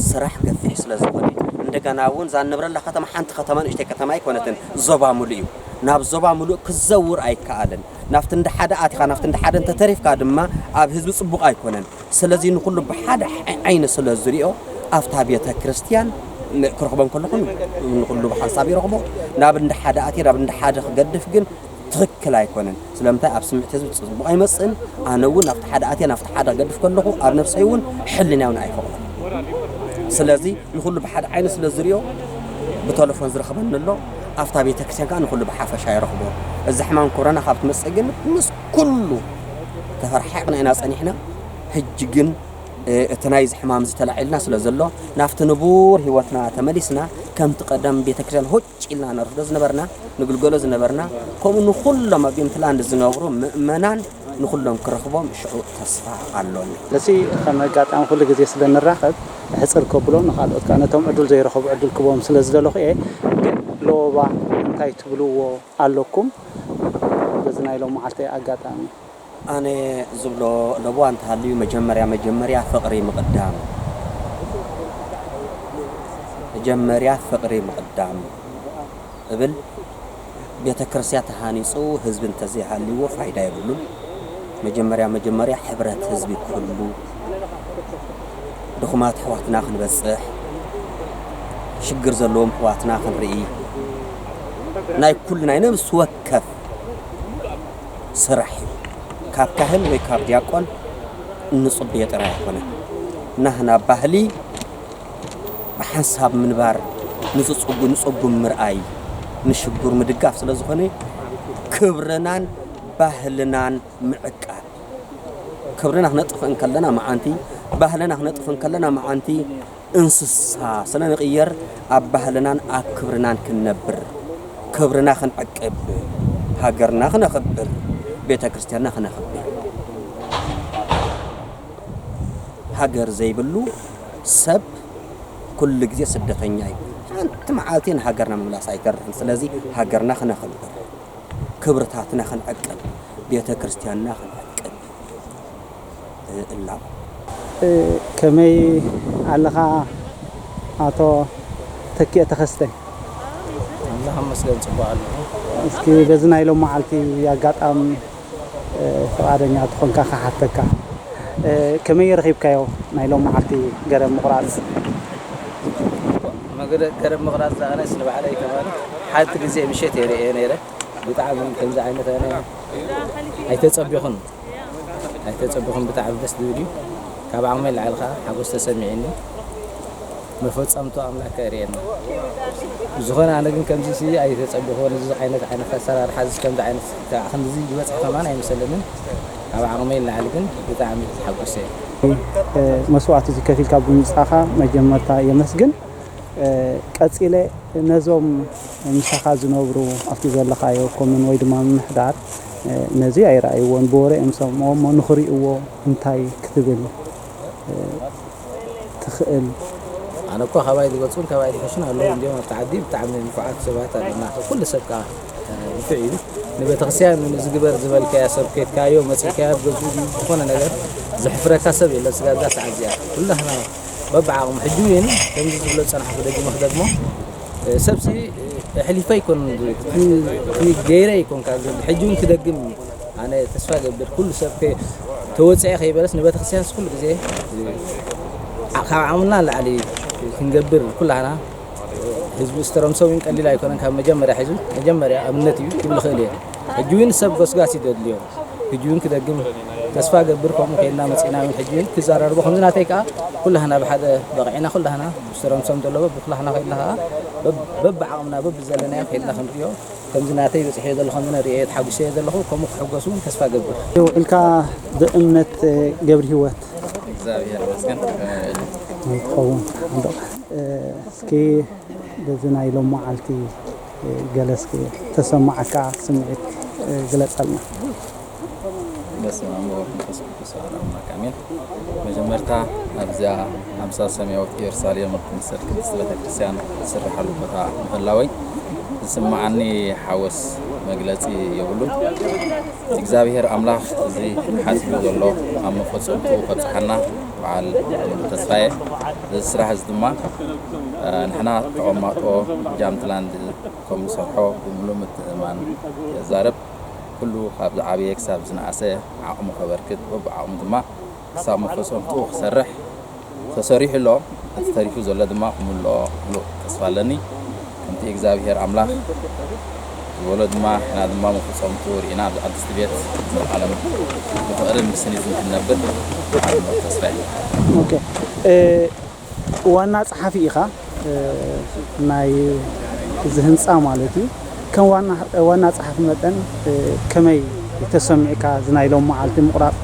ስራሕ ገፊሕ ስለ ዝኾነ፣ እንደገና እውን እዛ ንነብረላ ከተማ ሓንቲ ከተማ፣ ንእሽተይ ከተማ ኣይኮነትን፣ ዞባ ሙሉእ እዩ። ናብ ዞባ ሙሉእ ክዘውር ኣይከኣልን። ናብቲ እንዳ ሓደ ኣቲኻ፣ ናብቲ እንዳ ሓደ እንተተሪፍካ ድማ ኣብ ህዝቢ ጽቡቕ ኣይኮነን። ስለዚ ንኹሉ ብሓደ ዓይኒ ስለ ዝሪኦ፣ ኣብታ ቤተ ክርስቲያን ን-፣ ክረኽቦም ከለኹ ንኹሉ ብሓንሳብ ይረኽቦ። ናብ እንዳ ሓደ ኣትየ ናብ እንዳ ሓደ ክገድፍ ግን ትኽክል ኣይኮነን። ስለምንታይ? ኣብ ስምዒት ህዝቢ ጽቡቕ ኣይመጽእን። ኣነ እውን ናብቲ ሓደ ኣትየ ናብቲ ሓደ ክገድፍ ከለኹ ኣብ ነብሰይ እውን ሕልናይ እውን ኣይፈቕዶን። ስለዚ ንኹሉ ብሓደ ዓይኒ ስለ ዝሪኦ ብተለፎን ዝረኽበኒ ኣሎ። ኣብታ ቤተ ክርስቲያን ከኣ ንኹሉ ብሓፈሻ ይረኽቦ። እዚ ሕማም ኮሮና ካብ ትመጽእ ግን ምስ ኩሉ ተፈርሓቕና ኢና ጸኒሕና። ሕጂ ግን፣ እ፣ እቲ ናይዚ ሕማም እዚ ተላዒልና ስለ ዘሎ፣ ናብቲ ንቡር ህይወትና ተመሊስና፣ ከምቲ ቀደም ቤተ ክርስቲያን ሆጭ ኢልና ነርፍዶ ዝነበርና፣ ንግልገሎ ዝነበርና፣ ከምኡ ንኹሎም ኣብ ቢምትላንድ ዝነብሩ ምእመናን ንኹሎም ክረኽቦም ሽዑ ተስፋ ኣሎኒ። ነዚ ከም ኣጋጣሚ ኩሉ ግዜ ስለ ንራኸብ፣ ሕጽር ከብሎ፣ ንኻልኦት ከኣ ነቶም ዕድል ዘይረኸቡ ዕድል ክቦም ስለ ዝደለኹ እየ። ግን ለወባ እንታይ ትብልዎ ኣለኩም? በዚ ናይ ሎም መዓልቲ ኣጋጣሚ። ኣነ ዝብሎ ለበዋ እንተሃልዩ፣ መጀመርያ፣ መጀመርያ ፍቕሪ ምቕዳም። መጀመርያ ፍቕሪ ምቕዳም እብል። ቤተ ክርስቲያን ተሃኒጹ ህዝቢ እንተዘይሃልይዎ ፋይዳ የብሉን። መጀመርያ፣ መጀመርያ ሕብረት ህዝቢ ክህሉ፣ ድኹማት ኣሕዋትና ክንበጽሕ፣ ሽግር ዘለዎም ኣሕዋትና ክንርኢ፣ ናይ ኩሉ ናይ ነብሲ ወከፍ ስራሕ እዩ። ካብ ካህን ወይ ካብ ዲያቆን እንጽበዮ ጥራይ ኣይኮነን። ናህና ባህሊ ብሓንሳብ ምንባር፣ ንዝጽጉ-፣ ንጸጉም ምርኣይ፣ ንሽጉር ምድጋፍ ስለ ዝኾነ፣ ክብርናን ባህልናን ምዕቃብ፣ ክብርና ክነጥፍእ እንከለና መዓንቲ፣ ባህልና ክነጥፍእ እንከለና መዓንቲ፣ እንስሳ ስለ ንቕየር ኣብ ባህልናን ኣብ ክብርናን ክንነብር፣ ክብርና ክንዕቅብ፣ ሃገርና ክነኽብር፣ ቤተ ክርስቲያንና ክነኽብር። ሃገር ዘይብሉ ሰብ ኩሉ ግዜ ስደተኛ እዩ። ሓንቲ መዓልቲ ንሃገርና ምምላስ ኣይከርህን። ስለዚ ሃገርና ክነኽብር፣ ክብርታትና ክንዕቅብ፣ ቤተ ክርስቲያንና ክንዕቅብ እላቦ። ከመይ ኣለኻ ኣቶ ተኪኤ ተኸስተ? ኣምላኽ ይመስገን ጽቡቕ ኣለኹ። እስኪ በዚ ናይ ሎም መዓልቲ ኣጋጣሚ ፍቓደኛ ተኾንካ ክሓተካ፣ ከመይ ረኺብካዮ ናይ ሎም መዓልቲ ገረብ ምቑራጽ? መገደ ገረብ ምቑራጽ ኣነስ ንባዕለይ ከማን ሓንቲ ግዜ ምሸት እየ ርእየ ነይረ። ብጣዕሚ ከምዚ ዓይነት ኣነ ኣይተጸቢኹን ኣይተጸቢኹን። ብጣዕሚ ደስ ዝብል እዩ። ካብ ዓቕመይ ንላዕሊ ከዓ ሓጎስ ተሰሚዕኒ። መፈጸምቶ ኣምላክ ከርእየና። ብዝኾነ ኣነ ግን ከምዚ ሲ ኣይተጸበኽዎን። እዚ ዓይነት ዓይነት ኣሰራርሓ እዚ ከምዚ ዓይነት ከዓ ክንድዚ ዝበፅሕ ከማን ኣይመሰለንን። ካብ ዓቕመይ ንላዕሊ ግን ብጣዕሚ ተሓጒሰ። መስዋዕቲ እዚ ከፊልካ ብምምፃእኻ መጀመርታ የመስግን። ቀፂለ ነዞም ምሳኻ ዝነብሩ ኣብቲ ዘለኻዮ ኮምን ወይ ድማ ምምሕዳር ነዚ ኣይረኣይዎን፣ ብወረ እዮም ዝሰምዕዎ እሞ ንኽርእይዎ እንታይ ክትብል ትኽእል? ኣነ እኮ ካባይ ዝበልፁን ካባይ ዝሕሹን ኣለዉ እንዲዮም ኣብቲ ዓዲ። ብጣዕሚ ንፉዓት ሰባት ኣለና። ኩሉ ሰብ ከዓ ንፉዕ እዩ። ንቤተክርስትያን ንዝግበር ዝበልካያ ሰብ ከድካዮ መፂእካዮ ኣብ ገዝኡ ዝኾነ ነገር ዘሕፍረካ ሰብ የለን። ስጋብ እዛ ሰዓት እዚኣ ኩላህና በብዓቕሙ ሕጂ እውን ከምዚ ዝብሎ ዝፀናሕኩ ደጊመ ክደግሞ፣ ሰብሲ ኣሕሊፈ ኣይኮን ገይረ ኣይኮንካ ሕጂ እውን ክደግም ኣነ ተስፋ ገብር ኩሉ ሰብ ከ ተወፅዐ ከይበለስ ንቤተክርስትያንስ ኩሉ ግዜ ካብ ዓቕምና ንላዕሊ ክንገብር ኩላህና ህዝቢ ዝተረምሰ እውን ቀሊል ኣይኮነን። ካብ መጀመርያ ሒዙ መጀመርያ ኣብነት እዩ ክብል ይኽእል እየ። ሕጂ እውን ሰብ ጎስጋስ እዩ ዘድልዮ። ሕጂ እውን ክደግም ተስፋ ገብር ከምኡ ከይድና መፂእና እውን ሕጂ እውን ክዘራርቦ ከምዚ ናተይ ከዓ ኩላህና ብሓደ በቂዕና ኩላህና ዝተረምሶም ዘሎ በብኩላህና ከይድና ከዓ በብዓቕምና በብዘለናዮ ከይድና ክንሪኦ ከምዚ ናተይ በፂሐዮ ዘለኹ ከምዚ ንርእዮ ተሓጒሰዮ ዘለኹ ከምኡ ክሕጎስ እውን ተስፋ ገብር። ውዒልካ ብእምነት ገብርሂወት እግዚኣብሔር ይመስገን። ትኸውን ሓንዶ እስኪ በዚ ናይ ሎም መዓልቲ ገለ እስኪ ተሰማዓካ ስምዒት ግለፀልና። በስመ አብ ወወልድ ወመንፈስ ቅዱስ አሐዱ አምላክ አሜን። መጀመርታ ኣብዚኣ ኣምሳል ሰማያዊት ኢየሩሳሌም እትምሰል ቅድስቲ ቤተ ክርስቲያን ዝስርሓሉ ቦታ ምህላወይ ዝስምዓኒ ሓጎስ መግለጺ የብሉን። እግዚኣብሔር ኣምላኽ እዚ ሓሲቡ ዘሎ ኣብ መፈጸምትኡ ከብጽሓና በዓል ሙሉ ተስፋየ። እዚ ስራሕ እዚ ድማ ንሕና ተቐማጦ ጃምትላንድ ከም ንሰርሖ ብምሉእ ምትእምማን የዛርብ። ኩሉ ካብ ዝዓበየ ክሳብ ዝነኣሰ ዓቕሙ ከበርክት፣ በብዓቕሙ ድማ ክሳብ መፈጸምትኡ ክሰርሕ ተሰሪሑ ኣሎ። እቲ ተሪፉ ዘሎ ድማ ክምልኦ ምሉእ ተስፋ ኣለኒ። ከምቲ እግዚኣብሄር ኣምላኽ ዝበሎ ድማ ንሕና ድማ መፈጸምትኡ ርኢና ኣብዚ ቅድስቲ ቤት ንዘለኣለም ብፍቕርን ብስኒትን ክንነብር ዓቢ ተስፋ እዩ። ኦኬ። ዋና ጸሓፊ ኢኻ ናይ እዚ ህንጻ ማለት እዩ። ከም ዋና ጸሓፊ መጠን ከመይ ተሰሚዕካ እዚ ናይ ሎም መዓልቲ ምቑራጽ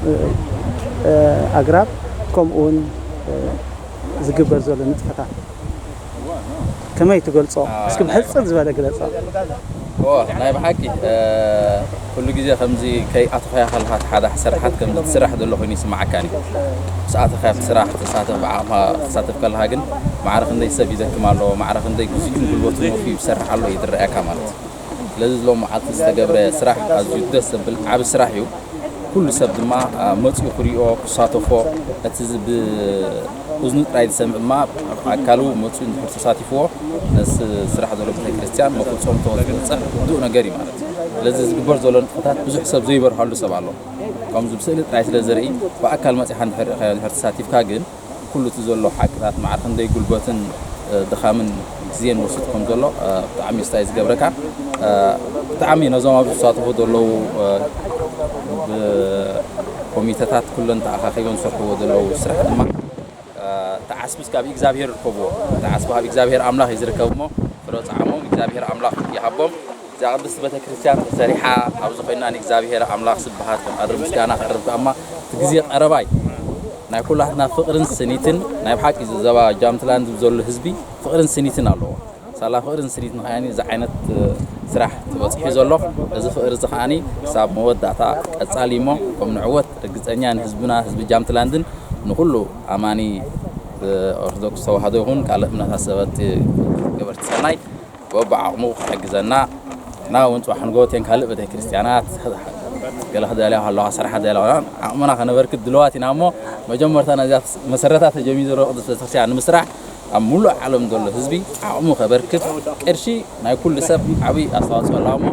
ኣግራብ ከምኡ እውን ዝግበር ዘሎ ንጥፈታት ከመይ ትገልጾ? እስኪ ብሕጽር ዝበለ ግለጾ። ናይ ብሓቂ ኩሉ ግዜ ከምዚ ከይኣተኹያ ከለኻ ሓደ ስራሓት ከምዚ ትስራሕ ዘሎ ኮይኑ ይስምዓካን እዩ። ምስ ኣተኻ ኣብቲ ስራሕ ትሳተፍ ብዓቕምኻ ትሳተፍ ከለኻ ግን ማዕረ ክንደይ ሰብ ይደክም ኣሎ፣ ማዕረ ክንደይ ግዜኡን ጉልበቱን ወፊዩ ይሰርሕ ኣሎ እዩ ዝረኣየካ ማለት እዩ። ስለዚ ሎም መዓልቲ ዝተገብረ ስራሕ ኣዝዩ ደስ ዘብል ዓቢ ስራሕ እዩ። ኩሉ ሰብ ድማ መፂኡ ክሪኦ ክሳተፎ እቲ ብእዝኑ ጥራይ ዝሰምዕ ድማ ኣካሉ መፂኡ እንድሕር ተሳቲፍዎ ነዚ ስራሕ ዘሎ ቤተክርስትያን መፈፀምቶ ዝበፅሕ ርዱእ ነገር እዩ ማለት እዩ። ስለዚ ዝግበር ዘሎ ንጥፈታት ብዙሕ ሰብ ዘይበርሃሉ ሰብ ኣሎ። ከምዚ ብስእሊ ጥራይ ስለ ዝርኢ ብኣካል መፂኻ እንድሕር ርኢኻዮ እንድሕር ተሳቲፍካ ግን ኩሉ እቲ ዘሎ ሓቅታት ማዕረ ክንደይ ጉልበትን ድኻምን ግዜን ወስድ ከም ዘሎ ብጣዕሚ ስታይ ዝገብረካ። ብጣዕሚ ነዞም ኣብዚ ዝሳተፉ ዘለዉ ብኮሚተታት ኩለን ተኣኻኺቦም ዝሰርሕዎ ዘለዉ ስራሕ ድማ ተዓስቢ ካብ እግዚኣብሔር ይርከብዎ። ተዓስቢ ካብ እግዚኣብሔር ኣምላኽ እዩ ዝርከብ እሞ ፍረ ፃዕሞም እግዚኣብሔር ኣምላኽ ይሃቦም። እዛ ቅድስቲ ቤተክርስትያን ተሰሪሓ ኣብዚ ኮይና ንእግዚኣብሔር ኣምላኽ ስብሃት ከነቕርብ ምስጋና ከቕርብ ከኣማ እቲ ግዜ ቀረባይ ናይ ኩላትና ፍቕርን ስኒትን ናይ ብሓቂ እዚ ዘባ ጃምትላንድ ዘሎ ህዝቢ ፍቕርን ስኒትን ኣለዎ። ሳላ ፍቕርን ስኒትን ከኣኒ እዚ ዓይነት ስራሕ ተበፅሒ ዘሎ እዚ ፍቕሪ እዚ ከኣኒ ክሳብ መወዳእታ ቀጻሊ እሞ ከም ንዕወት ርግፀኛ ንህዝብና ህዝቢ ጃምትላንድን ንኩሉ ኣማኒ ኦርቶዶክስ ተዋህዶ ይኹን ካልእ እምነታት ሰበቲ ገበርቲ ሰናይ በብዓቕሙ ክሕግዘና እና እውን ፅባሕ ንጎቴን ካልእ ቤተክርስትያናት ገለ ክደልያ ከለዋ ስራሕ ደልያ ዓቕምና ከነበርክት ድለዋት ኢና እሞ መጀመርታ ነዚኣ መሰረታ ተጀሚሩ ዘሎ ቅዱስ ቤተክርስትያን ንምስራሕ ኣብ ሙሉእ ዓለም ዘሎ ህዝቢ ዓቕሙ ከበርክት ቅርሺ ናይ ኩሉ ሰብ ዓብዪ ኣስተዋፅኦ ኣለዋ እሞ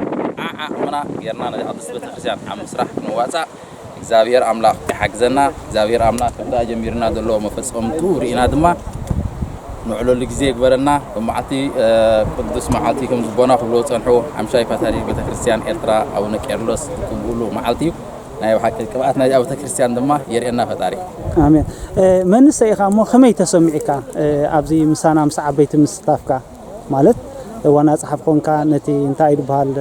ዓዓቕምና ጌርና ነዚ ቅዱስ ቤተክርስትያን ኣብ ምስራሕ ንዋፃእ እግዚኣብሔር ኣምላኽ ይሓግዘና። እግዚኣብሔር ኣምላኽ ከምታ ጀሚርና ዘሎ መፈጸምቱ ርኢና ድማ ንዕለሉ ግዜ ይግበረና። መዓልቲ ቅዱስ መዓልቲ ከም ዝቦና ክብሎ ጸንሑ ሓምሻይ ፓትርያርክ ቤተክርስትያን ኤርትራ ኣቡነ ቄርሎስ ዝቅብኡሉ መዓልቲ እዩ። ናይ ብሓቂ ቅብኣት ናይዚኣ ቤተክርስትያን ድማ የርእየና ፈጣሪ። ኣሜን። መንእሰይ ኢኻ እሞ ከመይ ተሰሚዕካ ኣብዚ ምሳና ምስ ዓበይቲ ምስታፍካ? ማለት ዋና ጸሓፊ ኮንካ ነቲ እንታይ እዩ ዝበሃል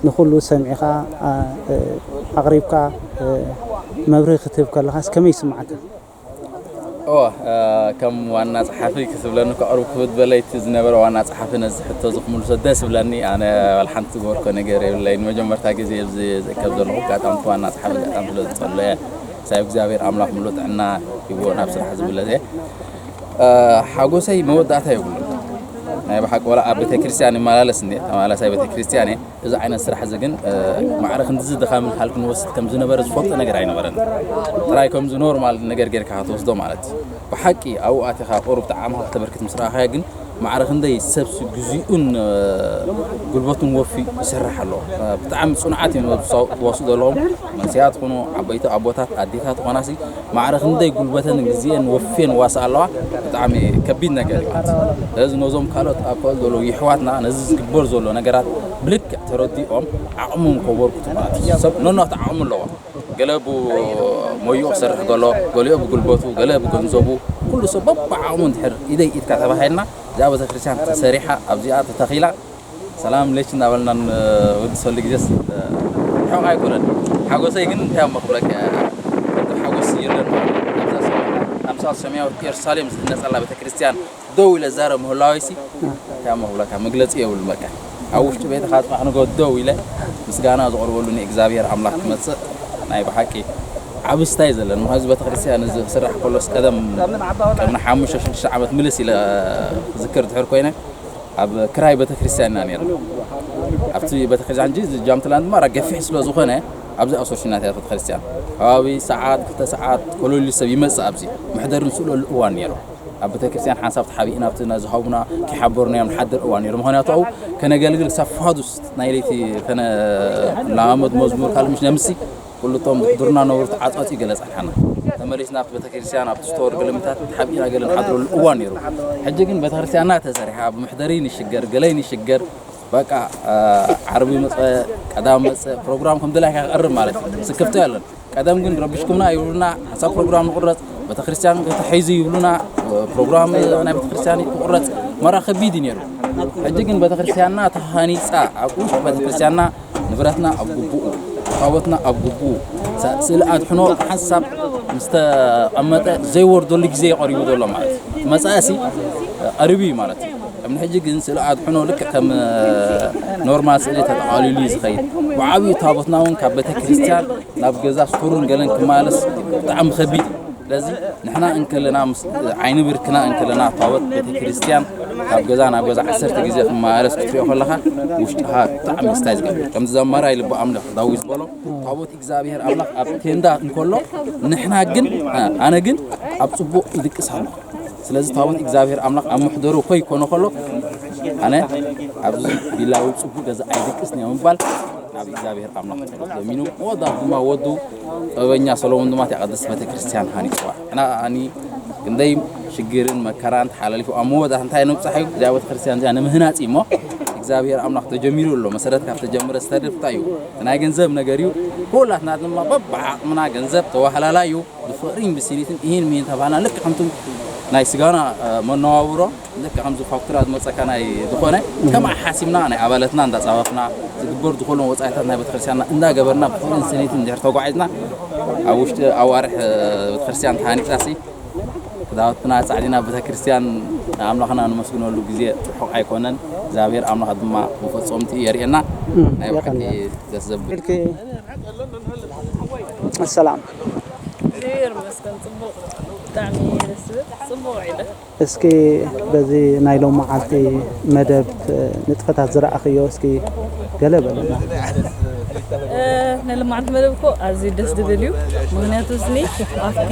ንኹሉ ሰሚዕኻ ኣቕሪብካ መብርሂ ክትህብ ከለኻስ ከመይ ይስምዓካ? እወ ከም ዋና ጸሓፊ ክትብለኒ ከቕርብ ክብድ በለይቲ ዝነበረ ዋና ጸሓፊ ነዚ ሕቶ እዚ ክምልሶ ደስ ይብለኒ። ኣነ ዋላ ሓንቲ ዝገበርኮ ነገር የብለይን። መጀመርታ ግዜ ኣብዚ ዝእከብ ዘለኹ ኣጋጣሚ ዋና ጸሓፊ ኣጋጣሚ ስለ ዝጸሎ እየ። ሳብ እግዚኣብሔር ኣምላኽ ምሉእ ጥዕና ይቦ ናብ ስራሕ ዝምለስ እየ። ሓጎሰይ መወዳእታ የብሉን። ናይ ብሓቂ ወላ ኣብ ቤተክርስትያን ይመላለስ እንዴ ተመላሳይ ቤተክርስትያን እየ። እዚ ዓይነት ስራሕ እዚ ግን ማዕረ ክንድዚ ድኻምን ሃልክን ወስድ ከም ዝነበረ ዝፈልጦ ነገር ኣይነበረን። ጥራይ ከምዚ ኖርማል ነገር ጌርካ ክትወስዶ ማለት እዩ። ብሓቂ ኣብኡ ኣቲኻ ቁሩብ ጣዕምኻ ከተበርክት ምስ ረኣኻዮ ግን ማዕረ ክንደይ ሰብሲ ግዜኡን ጉልበቱን ወፊ ይሰርሕ ኣሎ። ብጣዕሚ ጽኑዓት እዮም ዝዋስኡ ዘለዎም መንስያት ኹኑ ዓበይቲ ኣቦታት ኣዴታት ኾናሲ ማዕረ ክንደይ ጉልበተን ግዜአን ወፍየን ዋሳ ኣለዋ። ብጣዕሚ ከቢድ ነገር እዩ ማለት እዩ። ስለዚ ነዞም ካልኦት ኣብ ካልኦት ዘለዉ ይሕዋትና ነዚ ዝግበር ዘሎ ነገራት ብልክዕ ተረዲኦም ዓቕሞም ከበርክቱ ማለት እዩ። ሰብ ነናቱ ዓቕሙ ኣለዎ። ገለ ብሞይኡ ክሰርሕ ገሎ፣ ገሊኦ ብጉልበቱ፣ ገለ ብገንዘቡ፣ ኩሉ ሰብ በብዓቕሙ እንድሕር ኢደይ ኢድካ ተባሂልና እዚኣ ቤተክርስትያን ተሰሪሓ ኣብዚኣ ተተኺላ ሰላም ለች እናበልና ንወድሰሉ ግዜስ ሕቕ ኣይኮነን። ሓጎሰይ ግን እንታይ እሞ ክብለካ እየ፣ ከምዚ ሓጎስ የለን። ኣብዛ ኣምሳል ሰማያዊት ኢየሩሳሌም ዝህነጸላ ቤተክርስትያን ደው ኢለ ዛረብ ምህላወይሲ እንታይ እሞ ክብለካ መግለጺ የብሉን። በቃ ኣብ ውሽጢ ቤትኻ ጽባሕ ንጎ ደው ኢለ ምስጋና ዘቕርበሉ ንእግዚኣብሔር ኣምላኽ ክመጽእ ናይ ብሓቂ ዓቢ ስታይ ዘለኒ። ምኽንያቱ እዚ ቤተክርስትያን እዚ ክስራሕ ከሎስ ቀደም ቅድሚ ሓሙሽተ ሽዱሽተ ዓመት ምልስ ኢለ ክዝክር ድሕር ኮይነ ኣብ ክራይ ቤተክርስትያን ኢና ነርና። ኣብቲ ቤተክርስትያን እንጂ እዚ ጃምትላንድ ማራ ገፊሕ ስለ ዝኾነ ኣብዚ ኣሶሽናት እያ ቤተክርስትያን። ከባቢ ሰዓት ክልተ ሰዓት ኮለሉ ሰብ ይመጽእ ኣብዚ መሕደሪ ንስእለሉ እዋን ነይሩ። ኣብ ቤተክርስትያን ሓንሳብ ተሓቢእና ኣብቲ ነዚ ሃቡና ከይሓበሩና እዮም ንሓድር እዋን ነይሩ። ምኽንያቱ ኣብኡ ከነገልግል ሳብ ፋዱስ ናይ ለይቲ ከነላመድ መዝሙር ካልእ ምሽ ነምሲ ኩልቶም ዝሕድሩና ነበሩ ተዓጻጺ ገለ ጸንሓና። ተመሊስና ኣብቲ ቤተክርስትያን ኣብቲ ስቶር ገለምታት ተሓቢእና ገለ ንሓድረሉ እዋን ነይሩ። ሕጂ ግን ቤተክርስትያንና ተሰሪሓ ብመሕደሪ ንሽገር ገለ ንሽገር በቃ ዓርቢ መጸ ቀዳም መጸ ፕሮግራም ከም ድላይካ ክቐርብ ማለት እዩ። ስክፍቶ ያለን ቀደም ግን ረቢሽኩምና ይብሉና። ሓሳብ ፕሮግራም ንቁረጽ ቤተክርስትያን ተሒዙ ይብሉና። ፕሮግራም ናይ ቤተክርስትያን ክቁረጽ መራ ከቢድ እዩ ነይሩ። ሕጂ ግን ቤተክርስትያንና ተሃኒጻ ኣብ ውሽጢ ቤተክርስትያንና ንብረትና ኣብ ግቡኡ ታቦትና ኣብ ግቡኡ ስእሊ ኣድሕኖ ሓንሳብ ምስ ተቐመጠ ዘይወርደሉ ግዜ እዩ ቀሪቡ ዘሎ ማለት እዩ። መጻእሲ ቀሪቡ እዩ ማለት እዩ። ቅድሚ ሕጂ ግን ስእሊ ኣድሕኖ ልክዕ ከም ኖርማል ስእሊ ተጠቓሊሉ እዩ ዝኸይድ። ብዓብዩ ታቦትና እውን ካብ ቤተክርስትያን ናብ ገዛ ስቱርን ገለን ክመላለስ ብጣዕሚ ከቢድ እዩ። ስለዚ ንሕና እንከለና ምስ ዓይኒ ብርክና እንከለና ታቦት ቤተክርስትያን ካብ ገዛ ናብ ገዛ ዓሰርተ ግዜ ክመላለስ ክትሪኦ ከለኻ ውሽጥኻ ብጣዕሚ ስታይ ዝገብር ከምዚ ዘማራይ ልቢ ኣምላኽ ዳዊት ዝበሎ ታቦት እግዚኣብሔር ኣምላኽ ኣብ ቴንዳ እንከሎ ንሕና ግን ኣነ ግን ኣብ ፅቡቕ ይድቅስ ኣለኹ። ስለዚ ታቦት እግዚኣብሔር ኣምላኽ ኣብ መሕደሩ ከይኮነ ከሎ ኣነ ኣብዚ ቢላዊ ፅቡቕ ገዛ ኣይድቅስን እየ ምባል ናብ እግዚኣብሔር ኣምላኽ ጸሎት ለሚኑ መወዳእቱ ድማ ወዱ ጥበበኛ ሰሎሞን ድማ እቲኣ ቅድስቲ ቤተክርስትያን ሃኒፅዋ። ንሕና ከኣኒ ክንደይ ሽግርን መከራን ተሓላሊፉ ኣብ መወዳእታ እንታይ ነብፅሓ እዩ እዚኣ ቤተክርስትያን እዚኣ ንምህናፅ እዩ እሞ እግዚኣብሔር ኣምላኽ ተጀሚሩ ኣሎ። መሰረት ካብ ተጀመረ ዝተደፍታ እዩ። እቲ ናይ ገንዘብ ነገር እዩ። ኩላትና ድማ በብዓቕምና ገንዘብ ተዋህላላ እዩ። ብፍቕሪን ብስኒትን እሂን ምሂን ተባህልና ልክዕ ከምቲ ናይ ስጋና መነባብሮ ልክዕ ከምዚ ፋክቱራ ዝመፀካ ናይ ዝኾነ ከም ሓሲብና ናይ ኣባለትና እንዳፃወፍና ዝግበር ዝኾነ ወፃኢታት ናይ ቤተክርስትያንና እንዳገበርና ብፍቕርን ስኒትን እንድሕር ተጓዒዝና ኣብ ውሽጢ ኣዋርሕ ቤተክርስትያን ተሃኒፃ ሲ ክዳውትና ፃዕዲና ቤተክርስትያን ኣምላኽና ንመስግነሉ ግዜ ርሑቕ ኣይኮነን። እግዚኣብሔር ኣምላኽ ድማ መፈፀምቲ የርእየና። ናይ ብሓቂ ደስ ዘብል ሰላም እግዚኣብሔር ይመስገን። ፅቡቕ፣ ብጣዕሚ ደስ ዝብል ፅቡቕ ዒለት። እስኪ በዚ ናይ ሎም መዓልቲ መደብ ንጥፈታት ዝረኣኽዮ እስኪ ገለ በለና። ናይ ሎማዓንቲ መደብ እኮ ኣዝዩ ደስ ዝብል እዩ። ምክንያቱ ስኒ ኣብቲ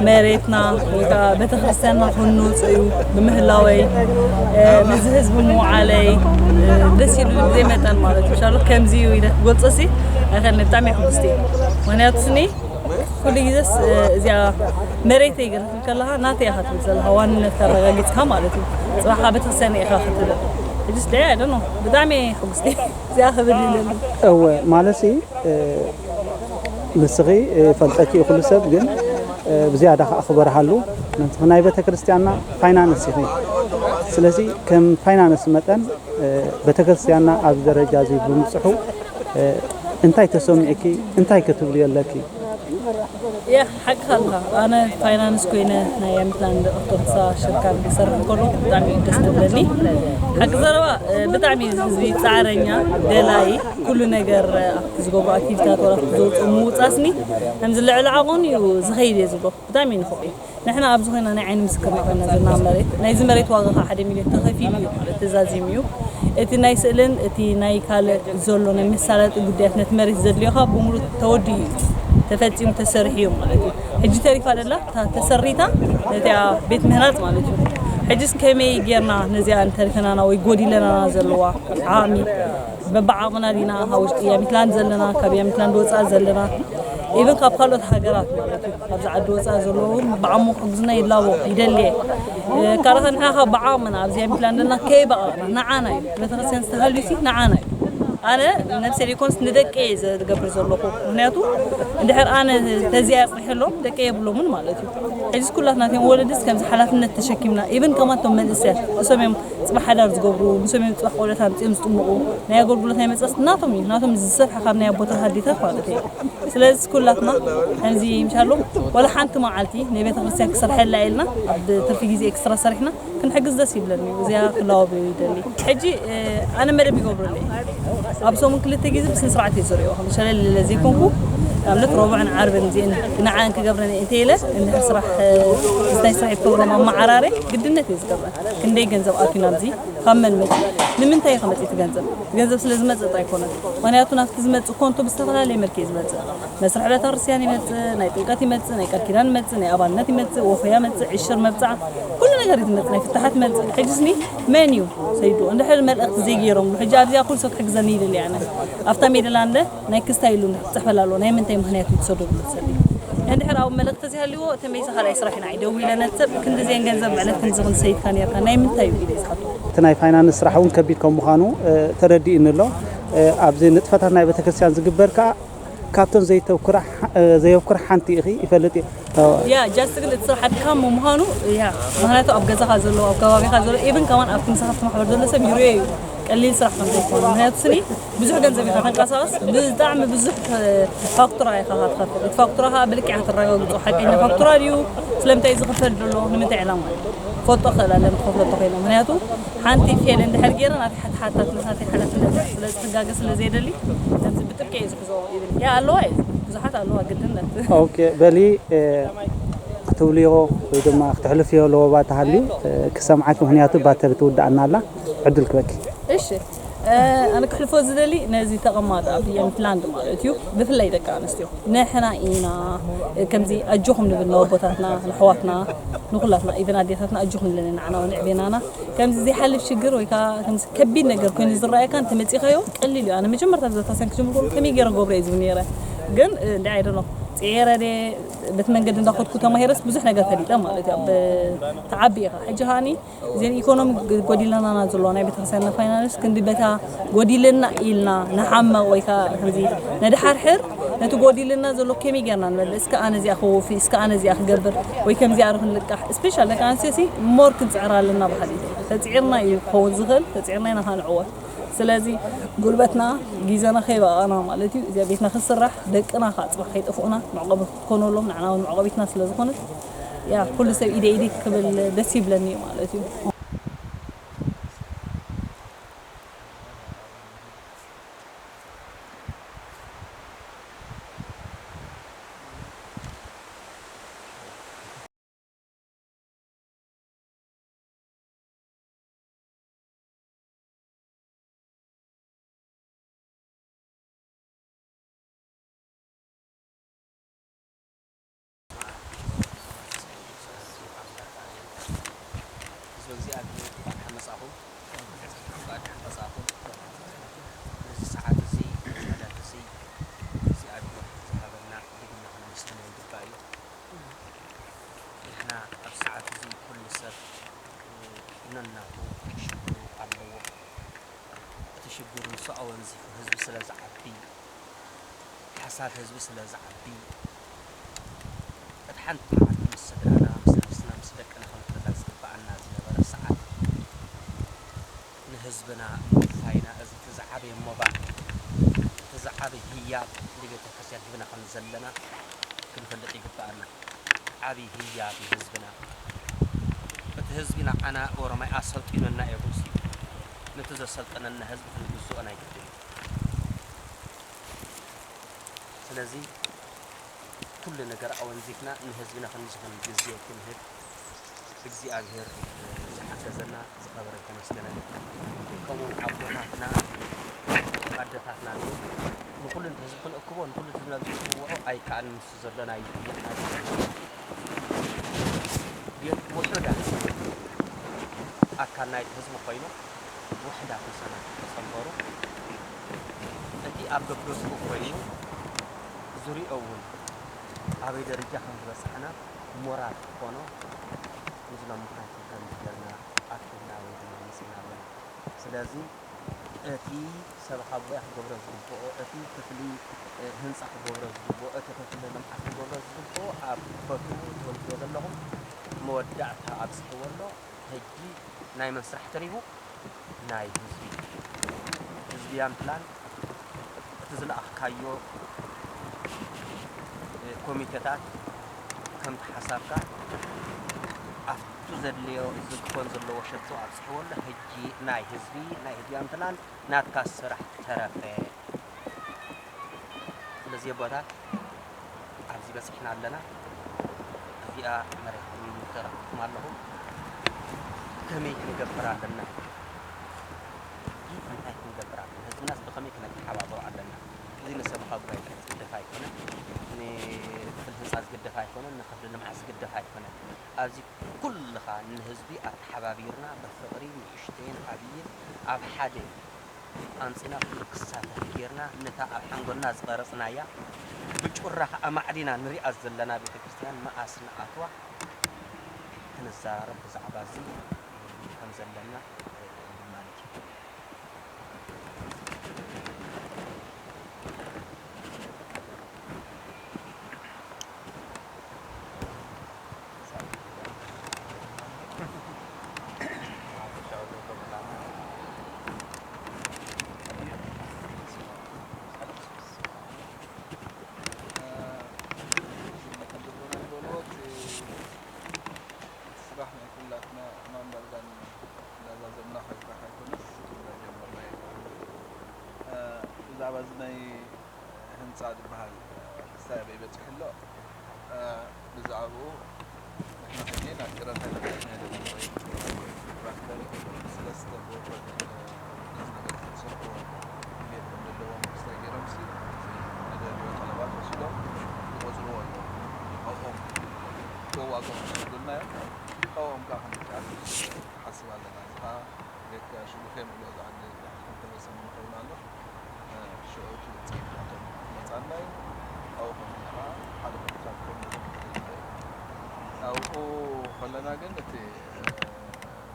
መሬትና ወይ ከዓ ቤተክርስትያንና ክንወፅእ እዩ ብምህላወይ፣ ምስዚ ህዝቢ ምውዓለይ ደስ ኢሉ ብዘይ መጠን ማለት እዩ። ሻሎ ከምዚ እዩ ኢለ ክገልፆ ሲ ኣይኸእል ብጣዕሚ ሕጉስቲ። ምክንያቱ ስኒ ኩሉ ግዜስ እዚኣ መሬተይ ገለ ከለኻ ናተይ ኢኻ ትብል ዘለኻ ዋንነት ተረጋጊፅካ ማለት እዩ። ፅባሕ ቤተክርስትያን ኢኻ ክትብል ሕጅስ ደ ኣይደ ብጣዕሚ ሕጉስቲ እዚኣ ክብል ይለሉ። እወ ማለት ንስኺ ፈልጠኪ እዩ ኩሉ ሰብ ግን ብዝያዳ ከዓ ክበርሃሉ ናይ ቤተ ክርስቲያንና ፋይናንስ ኢኺ። ስለዚ ከም ፋይናንስ መጠን ቤተ ክርስቲያንና ኣብዚ ደረጃ እዚ ብምብፅሑ እንታይ ተሰሚዑኪ? እንታይ ክትብልዮ ኣለኪ? ያ ሓቅኻ ኣለኻ። ኣነ ፋይናንስ ኮይነ ናይ ኣምትላንድ ኦርቶዶክሳ ሽርካ ዝሰርሕ ከሎ ብጣዕሚ እዩ ደስ ትብለኒ። ሓቂ ዘረባ ብጣዕሚ ህዝቢ ፃዕረኛ ደላይ ኩሉ ነገር ኣብቲ ዝገብሩ ኣክቲቪታት ወላ ኣብቲ ዘውፅኡ ምውፃስኒ ከምዚ ልዕሊ ዓቐኑ እዩ ዝኸይድ እየ ዝብሎ። ብጣዕሚ እዩ ንኽእል። ንሕና ኣብዚ ኮይና ናይ ዓይኒ ምስክርና ኮይና ዘለና መሬት ናይዚ መሬት ዋጋ ከዓ ሓደ ሚሊዮን ተኸፊሉ እዩ ማለት ተዛዚሙ እዩ። እቲ ናይ ስእልን እቲ ናይ ካልእ ዘሎ ናይ መሳለጢ ጉዳያት ነቲ መሬት ዘድልዮ ከዓ ብምሉእ ተወዲኡ እዩ ተፈፂሙ ተሰሪሑ እዩ ማለት እዩ። ሕጂ ተሪፋ ደላ እታ ተሰሪታ ነቲኣ ቤት ምህናፅ ማለት እዩ። ሕጅስ ከመይ ጌርና ነዚኣ እንተሪፈናና ወይ ጎዲለናና ዘለዋ ዓቕሚ በብዓቕምና ዲና ካብ ውሽጢ ያሚትላንድ ዘለና ካብ ያሚትላንድ ወፃኢ ዘለና ኢቨን ካብ ካልኦት ሃገራት ማለት እዩ። ኣብዚ ዓዲ ወፃኢ ዘለዎ እውን ብዓቕሙ ክሕግዝና ይላቦ ይደልየ ካልኻ ንሕና ካብ ብዓቕምና ኣብዚ ያሚትላንድ ዘለና ከይበቐቕና ንዓና እዩ ቤተክርስትያን ዝተሃልዩ ሲ ንዓና እዩ። ኣነ ነብሰ ዘይኮንስ ንደቂ እየ ዝገብር ዘለኹ። ምክንያቱ እንድሕር ኣነ ተዚኣ ፅንሐሎም ደቂ የብሎምን ማለት እዩ። ሕጅስ ኩላትና ቴም ወለድስ ከምዚ ሓላፍነት ተሸኪምና ኢቨን ከማቶም መንእሰያት እሶም እዮም ፅባሕ ሓዳር ዝገብሩ፣ ንሶም እዮም ፅባሕ ቆልዑት ኣምፅኦም ዝጥምቑ። ናይ ኣገልግሎት ናይ መፅኣስ ናቶም እዩ፣ ናቶም ዝሰፍሐ ካብ ናይ ኣቦታት ኣዴታት ማለት እዩ። ስለዚ ኩላትና ከምዚ ምሻሎ ወላ ሓንቲ መዓልቲ ናይ ቤተ ክርስቲያን ክሰርሐላ ኢልና ኣብ ትርፊ ግዜ ኤክስትራ ሰሪሕና ክንሕግዝ ደስ ይብለኒ። እዚኣ ክላወብ ይደሊ። ሕጂ ኣነ መደብ ይገብረለይ ኣብ ሰሙን ክልተ ግዜ ብስነ ስርዓት እየ ዝሪኦ። ከም ሸለል ኢለ ዘይኮንኩ ንኣብነት ረቡዕን ዓርብን እዚአን ንዓን ክገብረን እንተ ኢለ እንድሕር ስራሕ ናይ ስራሕ ፕሮግራም ኣመዓራረ ግድነት እየ ዝገብረን። ክንደይ ገንዘብ ኣትዩ ናብዚ ካብ መን መፅእ ንምንታይ እዩ ከመፅእ እቲ ገንዘብ? እቲ ገንዘብ ስለ ዝመፅእ ኣይኮነን። ምክንያቱ ናብቲ ዝመፅእ ኮንቶ ብዝተፈላለየ መልክዕ እዩ ዝመፅእ። መስርሕ ቤተክርስትያን ይመፅእ፣ ናይ ጥምቀት ይመፅእ፣ ናይ ቃል ኪዳን ይመፅእ፣ ናይ ኣባልነት ይመፅእ፣ ወፈያ ይመፅእ፣ ዕሽር መብፃዕ ኩሉ ነገር እዩ ዝመፅእ፣ ናይ ፍትሓት ይመፅእ። ሕጅስኒ መን እዩ ሰይዱ እንድሕር መልእክቲ ዘይገይሮምሉ ሕጂ ኣብዚኣ ኩሉ ሰብ ክሕግዘኒ ይደሊ ኣነ ኣብታ ሜደላ እንደ ናይ ክስታይ ኢሉ እንድሕር ክፅሕፈላ ኣለዎ ናይ ምንታይ ምክንያት እዩ ትሰደሉ ትሰሊ እንድሕር ኣብ መልእክቲ ዘይሃልዎ እቲ መይሳ ካልኣይ ስራሕ ኢና ደው ኢለ ነትሰብ ክንዲ ዜን ገንዘብ ዕለት ክንዚ ክንሰይድካ ነርካ ናይ ምንታይ እዩ ኢለ ዝሓቶ እቲ ናይ ፋይናንስ ስራሕ እውን ከቢድ ከም ምዃኑ ተረዲእኒ ኣሎ። ኣብዚ ንጥፈታት ናይ ቤተክርስትያን ዝግበር ከዓ ካብቶም ዘየብኩራ ሓንቲ ኢኺ ይፈልጥ እየ። ያ ጃስት ግን እቲ ስራሕ ኣድካሚ ምዃኑ ያ ምክንያቱ ኣብ ገዛኻ ዘሎ ኣብ ከባቢኻ ዘሎ ኢቭን ከማን ኣብቲ ምሳኻ ኣብቲ ማሕበር ዘሎ ሰብ ይርዮ እዩ። ቀሊል ስራሕ ከም ዘይኮነ ምክንያቱ ስኒ ብዙሕ ገንዘብ ኢኻ ተንቀሳቐስ ብጣዕሚ ብዙሕ ፋክቱራ ኢኻ ክትኸፍል እቲ ፋክቱራ ከዓ ብልክዕ ክትረጋግፆ ሓቀኛ ፋክቱራ ድዩ ስለምንታይ ዝኽፈል ዘሎ ንምንታይ ዕላማ ፈልጦ ክእል ኣለኒ ክኸፍሎ እንተኮይነ ምክንያቱ ሓንቲ ፌል እንድሕር ገይረ ናተይ ሓትሓታት ናተይ ሓላፍነት ስለ ዝሕጋገ ስለ ዘየደሊ ከምዚ ብጥብቂ እየ ዝሕዞ ይብል ያ ኣለዋ እዩ ብዙሓት ኣለዋ ግድነት ኦኬ በሊ ክትብልዮ ወይ ድማ ክትሕልፍዮ ለወባ ተሃልዩ ክሰምዓኪ ምክንያቱ ባተሪ ትውድኣና ኣላ ዕድል ክበኪ እሺ ኣነ ክሕልፎ ዝደሊ ነዚ ተቐማጢ ኣብ የምትላንድ ማለት እዩ ብፍላይ ደቂ ኣንስትዮ ንሕና ኢና ከምዚ ኣጆኹም ንብል ነወቦታትና ንሕዋትና ንኩላትና ኢቨን ኣዴታትና ኣጆኹም ንብለን ንዓና ንዕቤናና ከምዚ ዘይሓልፍ ሽግር ወይ ከዓ ከምዚ ከቢድ ነገር ኮይኑ ዝረኣየካ እንተመፂኻዮ ቀሊል እዩ ኣነ መጀመርታ ብዘታሰን ክጅምር ከሎ ከመይ ገይረ ገብሮ እየ ዝብል ነይረ ግን እንታይ ኣይደኖ ፅዒረ ደ በቲ መንገዲ እንዳኸድኩ ተማሂረስ ብዙሕ ነገር ፈሊጠ ማለት እዩ ኣብ ተዓቢ ኢኻ ሕጂ ከዓኒ እዚን ኢኮኖሚ ጎዲለናና ዘሎ ናይ ቤተክርስትያንና ፋይናንስ ክንዲ በታ ጎዲለና ኢልና ንሓመቕ ወይ ከዓ ከምዚ ነድሓርሕር ነቲ ጎዲልና ዘሎ ከመይ ጌርና ንመልእ? እስከ ኣነ እዚኣ ክወፊ፣ እስከ ኣነ እዚኣ ክገብር፣ ወይ ከምዚኣ ርክ ንልቃሕ። ስፔሻል ደቂ ኣንስትዮ ሲ ሞር ክንፅዕር ኣለና በሃሊ። ተፅዒርና እዩ ክኸውን ዝኽእል፣ ተፅዒርና ኢና ከነዕወት። ስለዚ ጉልበትና፣ ግዜና ከይበቃና ማለት እዩ። እዚኣ ቤትና ክትስራሕ፣ ደቅና ከዓ ፅባሕ ከይጠፍኡና መዕቆቢ ክትኮነሎም፣ ንዓና እውን መዕቆቢትና ስለ ዝኾነት፣ ያ ኩሉ ሰብ ኢደ ኢደ ክብል ደስ ይብለኒ እዩ ማለት እዩ። ህዝቢ እግዚኣብሔር እንኳን ሓመጻኹም፣ እንኳን ደሓን መጻኹም። ነዚ ሰዓት እዚ፣ ነዚ ዕለት እዚ እግዚኣብሔር ዝሃበና ኢድና ከነመስግኖ ይግባእ እዩ። ንሕና ኣብ ሰዓት እዚ ኩሉ ሰብ ነናቱ ሽግሩ ኣለዎ። እቲ ሽግር ንሱ ኣወንዚፉ ህዝቢ ስለ ዝዓቢ፣ ሓሳብ ህዝቢ ስለ ዝዓቢ፣ እቲ ሓንቲ መዓልቲ ምስ ስድራና፣ ምስ ነብስና፣ ምስ ደቅና ክንሕግዛ ዝግብኣና ዝነበረ ሰዓት ንህዝብና ምውፋይና፣ እዚ እቲ ዝዓበየ ሞባእ፣ እቲ ዝዓበየ ህያብ ንቤተ ክርስቲያን ሂብና ከም ዘለና ክንፈልጥ ይግብኣና። ዓብዪ ህያብ ንህዝብና። እቲ ህዝቢ ንዓና ኦሮማይ ኣሰልጢኑና እዩ ዝወስድ። ነቲ ዘሰልጠነና ህዝቢ ክንግዝኦ ናይ ግድን እዩ። ስለዚ ኩሉ ነገር ኣወንዚፍና ንህዝብና ክንዚ ዝኸውን ግዜ ክንህብ እግዚኣብሔር ዝሓገዘና ዝኸበረ ዝተመስገነ። ከምኡውን ኣቦታትና ኣደታትና ንኹሉ ህዝቢ ክንእክቦ ንኹሉ ህዝቢ ናብ ዝፅውዖ ኣይከኣልን። ምስ ዘሎ ናይ ቤት ውሑዳት ኣካል ናይቲ ህዝቢ ኮይኑ ውሕዳት ምሳና ተጸንበሩ። እቲ ኣብ ደገ ኮይኑ ዝሪኦ እውን ኣበይ ደረጃ ከም ዝበጻሕና ሞራል ክኾኖ ምስሎም ምሓቱ ከም ጌርና ኣኪብና ወይ ድማ መጺና ኣለና። ስለዚ እቲ ሰበኻ ጉባኤ ክገብሮ ዝግብኦ፣ እቲ ክፍሊ ህንጻ ክገብሮ ዝግብኦ፣ እቲ ክፍሊ ልምዓት ክገብሮ ዝግብኦ ኣብ ቦትኡ ትወልድዎ ዘለኹም መወዳእታ ኣብጽሕዎ ኣሎ። ሕጂ ናይ መን ስራሕ ተሪፉ? ናይ ህዝቢ። ህዝብያን ፕላን እቲ ዝለኣኽካዮ ኮሚቴታት ከምቲ ሓሳብካ ኣብቱ ዘድልዮ ክኾን ዘለዎ ሸቶ ኣብፅሕዎ ኣሎ። ሕጂ ናይ ህዝቢ ናይ ህዝብያን ፕላን ናትካ ስራሕ ተረፈ። ስለዚ ኣቦታት ኣብዚ በፂሕና ኣለና። እዚኣ መሬትኩም ተረኪብኩም ኣለኹም። ከመይ ክንገብር ኣለና? ሕጂ እንታይ ክንገብር ኣለና? ህዝብናስ ብኸመይ ክነተሓባብሮ ኣለና? እዚ ንሰበኻ ጉባኤ ዝግደፍ ኣይኮነን፣ ንክፍሊ ህንፃ ዝግደፍ ኣይኮነን፣ ንክፍሊ ልምዓት ዝግደፍ ኣይኮነን። ኣብዚ ኩልኻ ንህዝቢ ኣተሓባቢርና ብፍቕሪ ንእሽተይን ዓብይን ኣብ ሓደ ኣምፂና ኩሉ ክሳተፍ ጌርና ነታ ኣብ ሓንጎልና ዝቐረፅናያ ብጩራ ከዓ ኣማዕዲና ንሪኣ ዘለና ቤተ ክርስቲያን መኣስ ንኣትዋ ክንዘራረብ ብዛዕባ እዚ ከም ዘለና ማለት እዩ። ስራሕ ናይ ኩላትና እማን ዳርጋን እንዳዛዘምና ከይስራሕ ኣይኮነስ እንዳጀመርና እዩ። ብዛዕባ እዚ ናይ ህንፃ ዝበሃል ክሳይ ኣበይ በፂሑ ኣሎ? ብዛዕባኡ ንሕና ሕጂ ናብ ጨረታ ይበፅሕ ናይ ደብረ ራክተር ሰለስተ ብወፈር እዚ ነገር ክትሰርሕዎ ድሌት ከም ዘለዎም ክሳይ ገይሮም ሲ ንደልዎ ጠለባት ወሲዶም ይቆፅርዎ ኣለዉ። ኣብኦም ብዋግኦም ዝብሉና እዮም። ካብኦም ከዓ ክንከኣል ንሓስብ ኣለና። እዚ ከዓ ቤት ሽዱሽተ ምእሎ ዝዓዲ ክልተ ሰሙን ይኸውን ኣሎ። ሽዑ እቲ ውፅኢት ናቶም ክመፅኣና እዩ። ካብኡ ከለና ከዓ ሓደ ኮንትራክተር ንኽንክእል ንኽእል። ኣብኡ ከለና ግን እቲ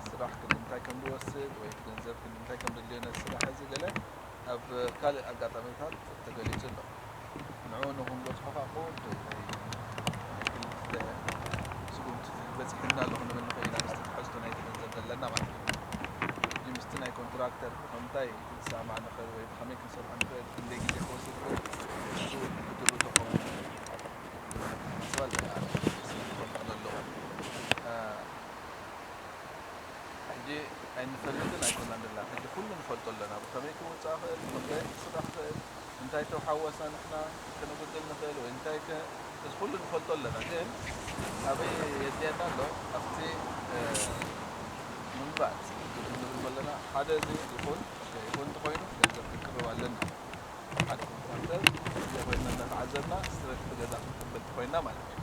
ስራሕ ክንዲ እንታይ ከም ዝወስድ ወይ እቲ ገንዘብ ክንዲ እንታይ ከም ዘድልዮ ነቲ ስራሕ እዚ ገለ ኣብ ካልእ ኣጋጣሚታት ተገሊጹ ኣሎ። ንዕኡ ንኽንበጽሖ ከዓ ቁሩብ ናይ ክልተ ስጉምቲ በጺሕና ኣሎ ክንብል ንኽእል ኢና፣ ምስቲ ትሕዝቶ ናይቲ ገንዘብ ዘለና ማለት እዩ። ሕጂ ምስቲ ናይ ኮንትራክተር ብኸምታይ ክንሰማማዕ ንኽእል ወይ ብኸመይ ክንሰርሖ ንኽእል፣ ክንደይ ግዜ ክወስድ ይኽእል፣ ንሱ ክትርቶ ክኸውን ይኽእል። ዝባል ክፈልጦ ኣለዎ። ሕጂ ኣይንፈልጥን ኣይኮናን ዘለና። ሕጂ ኩሉ ንፈልጦ ኣለና። ብኸመይ ክወፅእ ይኽእል፣ ብኸመይ ክስራሕ ይኽእል፣ እንታይ ተውሓወስና ንሕና ከነጉድል ንኽእል ወይ እንታይ ከ-፣ እዚ ኩሉ ንፈልጦ ኣለና። ግን ኣበይ የድልየና ኣሎ? ኣብቲ፣ እ፣ ምምራፅ ክንብል ከለና ሓደ እዚ ይኹን፣ ይኹን እንተኾይኑ ገንዘብ ክንቅርብ ኣለና። ሓደ ኮንትራክተር እዚ ኮይና እናተዓዘብና ስትረክት ገዛ ክንቅበል እንተኾይና ማለት እዩ።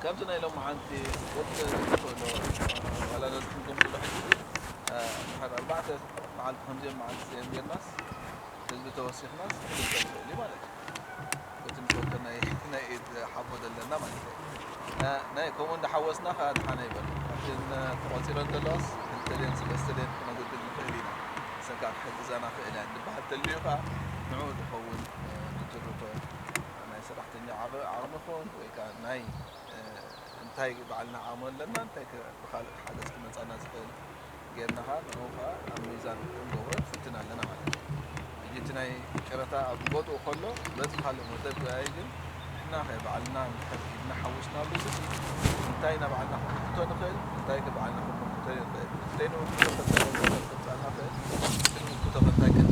ከምዚ ናይ ሎማዓንቲ ገለ ንኽእሎ ዋላ ነዚ ክንገምግሎ ሕጂ ግን፣ እ፣ ድሕሪ ኣርባዕተ መዓልቲ ከምዚኦም መዓልቲ እዚኦም ጌርናስ ህዝቢ ተወሲኽናስ ክግበር ይኽእል እዩ ማለት እዩ። በቲ ንፈልጦ ናይ፣ ናይ ኢድ ሓቦ ዘለና ማለት እዩ። እ፣ ናይ ከምኡ እንዳሓወስና ከዓ ደሓነ ይበል። ኣብተን ተቖፂረን ዘለዋስ ክልተ ድየን ሰለስተ ድየን ክነጉድል ንኽእል ኢና። ንሰን ከዓ ክሕግዛና ክእል እየን ዝበሃል ተልዩ ከዓ ንዕኡ ዝኸውን፣ እ፣ ንትርቶ ናይ ሰራሕተኛ ዓቕ-፣ ዓቕሚ ይኹን ወይ ከዓ ናይ፣ እ፣ እንታይ ባዕልና ዓቕሚ ኣለና፣ እንታይ ከ-፣ ብኻልእ ሓገዝ ክመጻና ዝኽእል ጌርና ኸኣ ንዕኡ ኸኣ ኣብ ሚዛን ክንገብሮ ንፍትን ኣለና ማለት እዩ። ሕጂ እቲ ናይ ጨረታ ኣብ ቦትኡ ከሎ በቲ ካልእ መደብ ገያይ ግን ንሕና ኸ ባዕልና እንድሕር ኢድና ሓዊስናሉ እዚ እንታይ ኢና ባዕልና ክንሕቶ ንኽእል፣ እንታይ ከ ባዕልና ክንምክቶ ንኽእል፣ ዘይንምክቶ ከ እንታይ ዓይነት ነገር ከምጻልና ኽእል፣ ክንምክቶ ከ እንታይ ከ-፣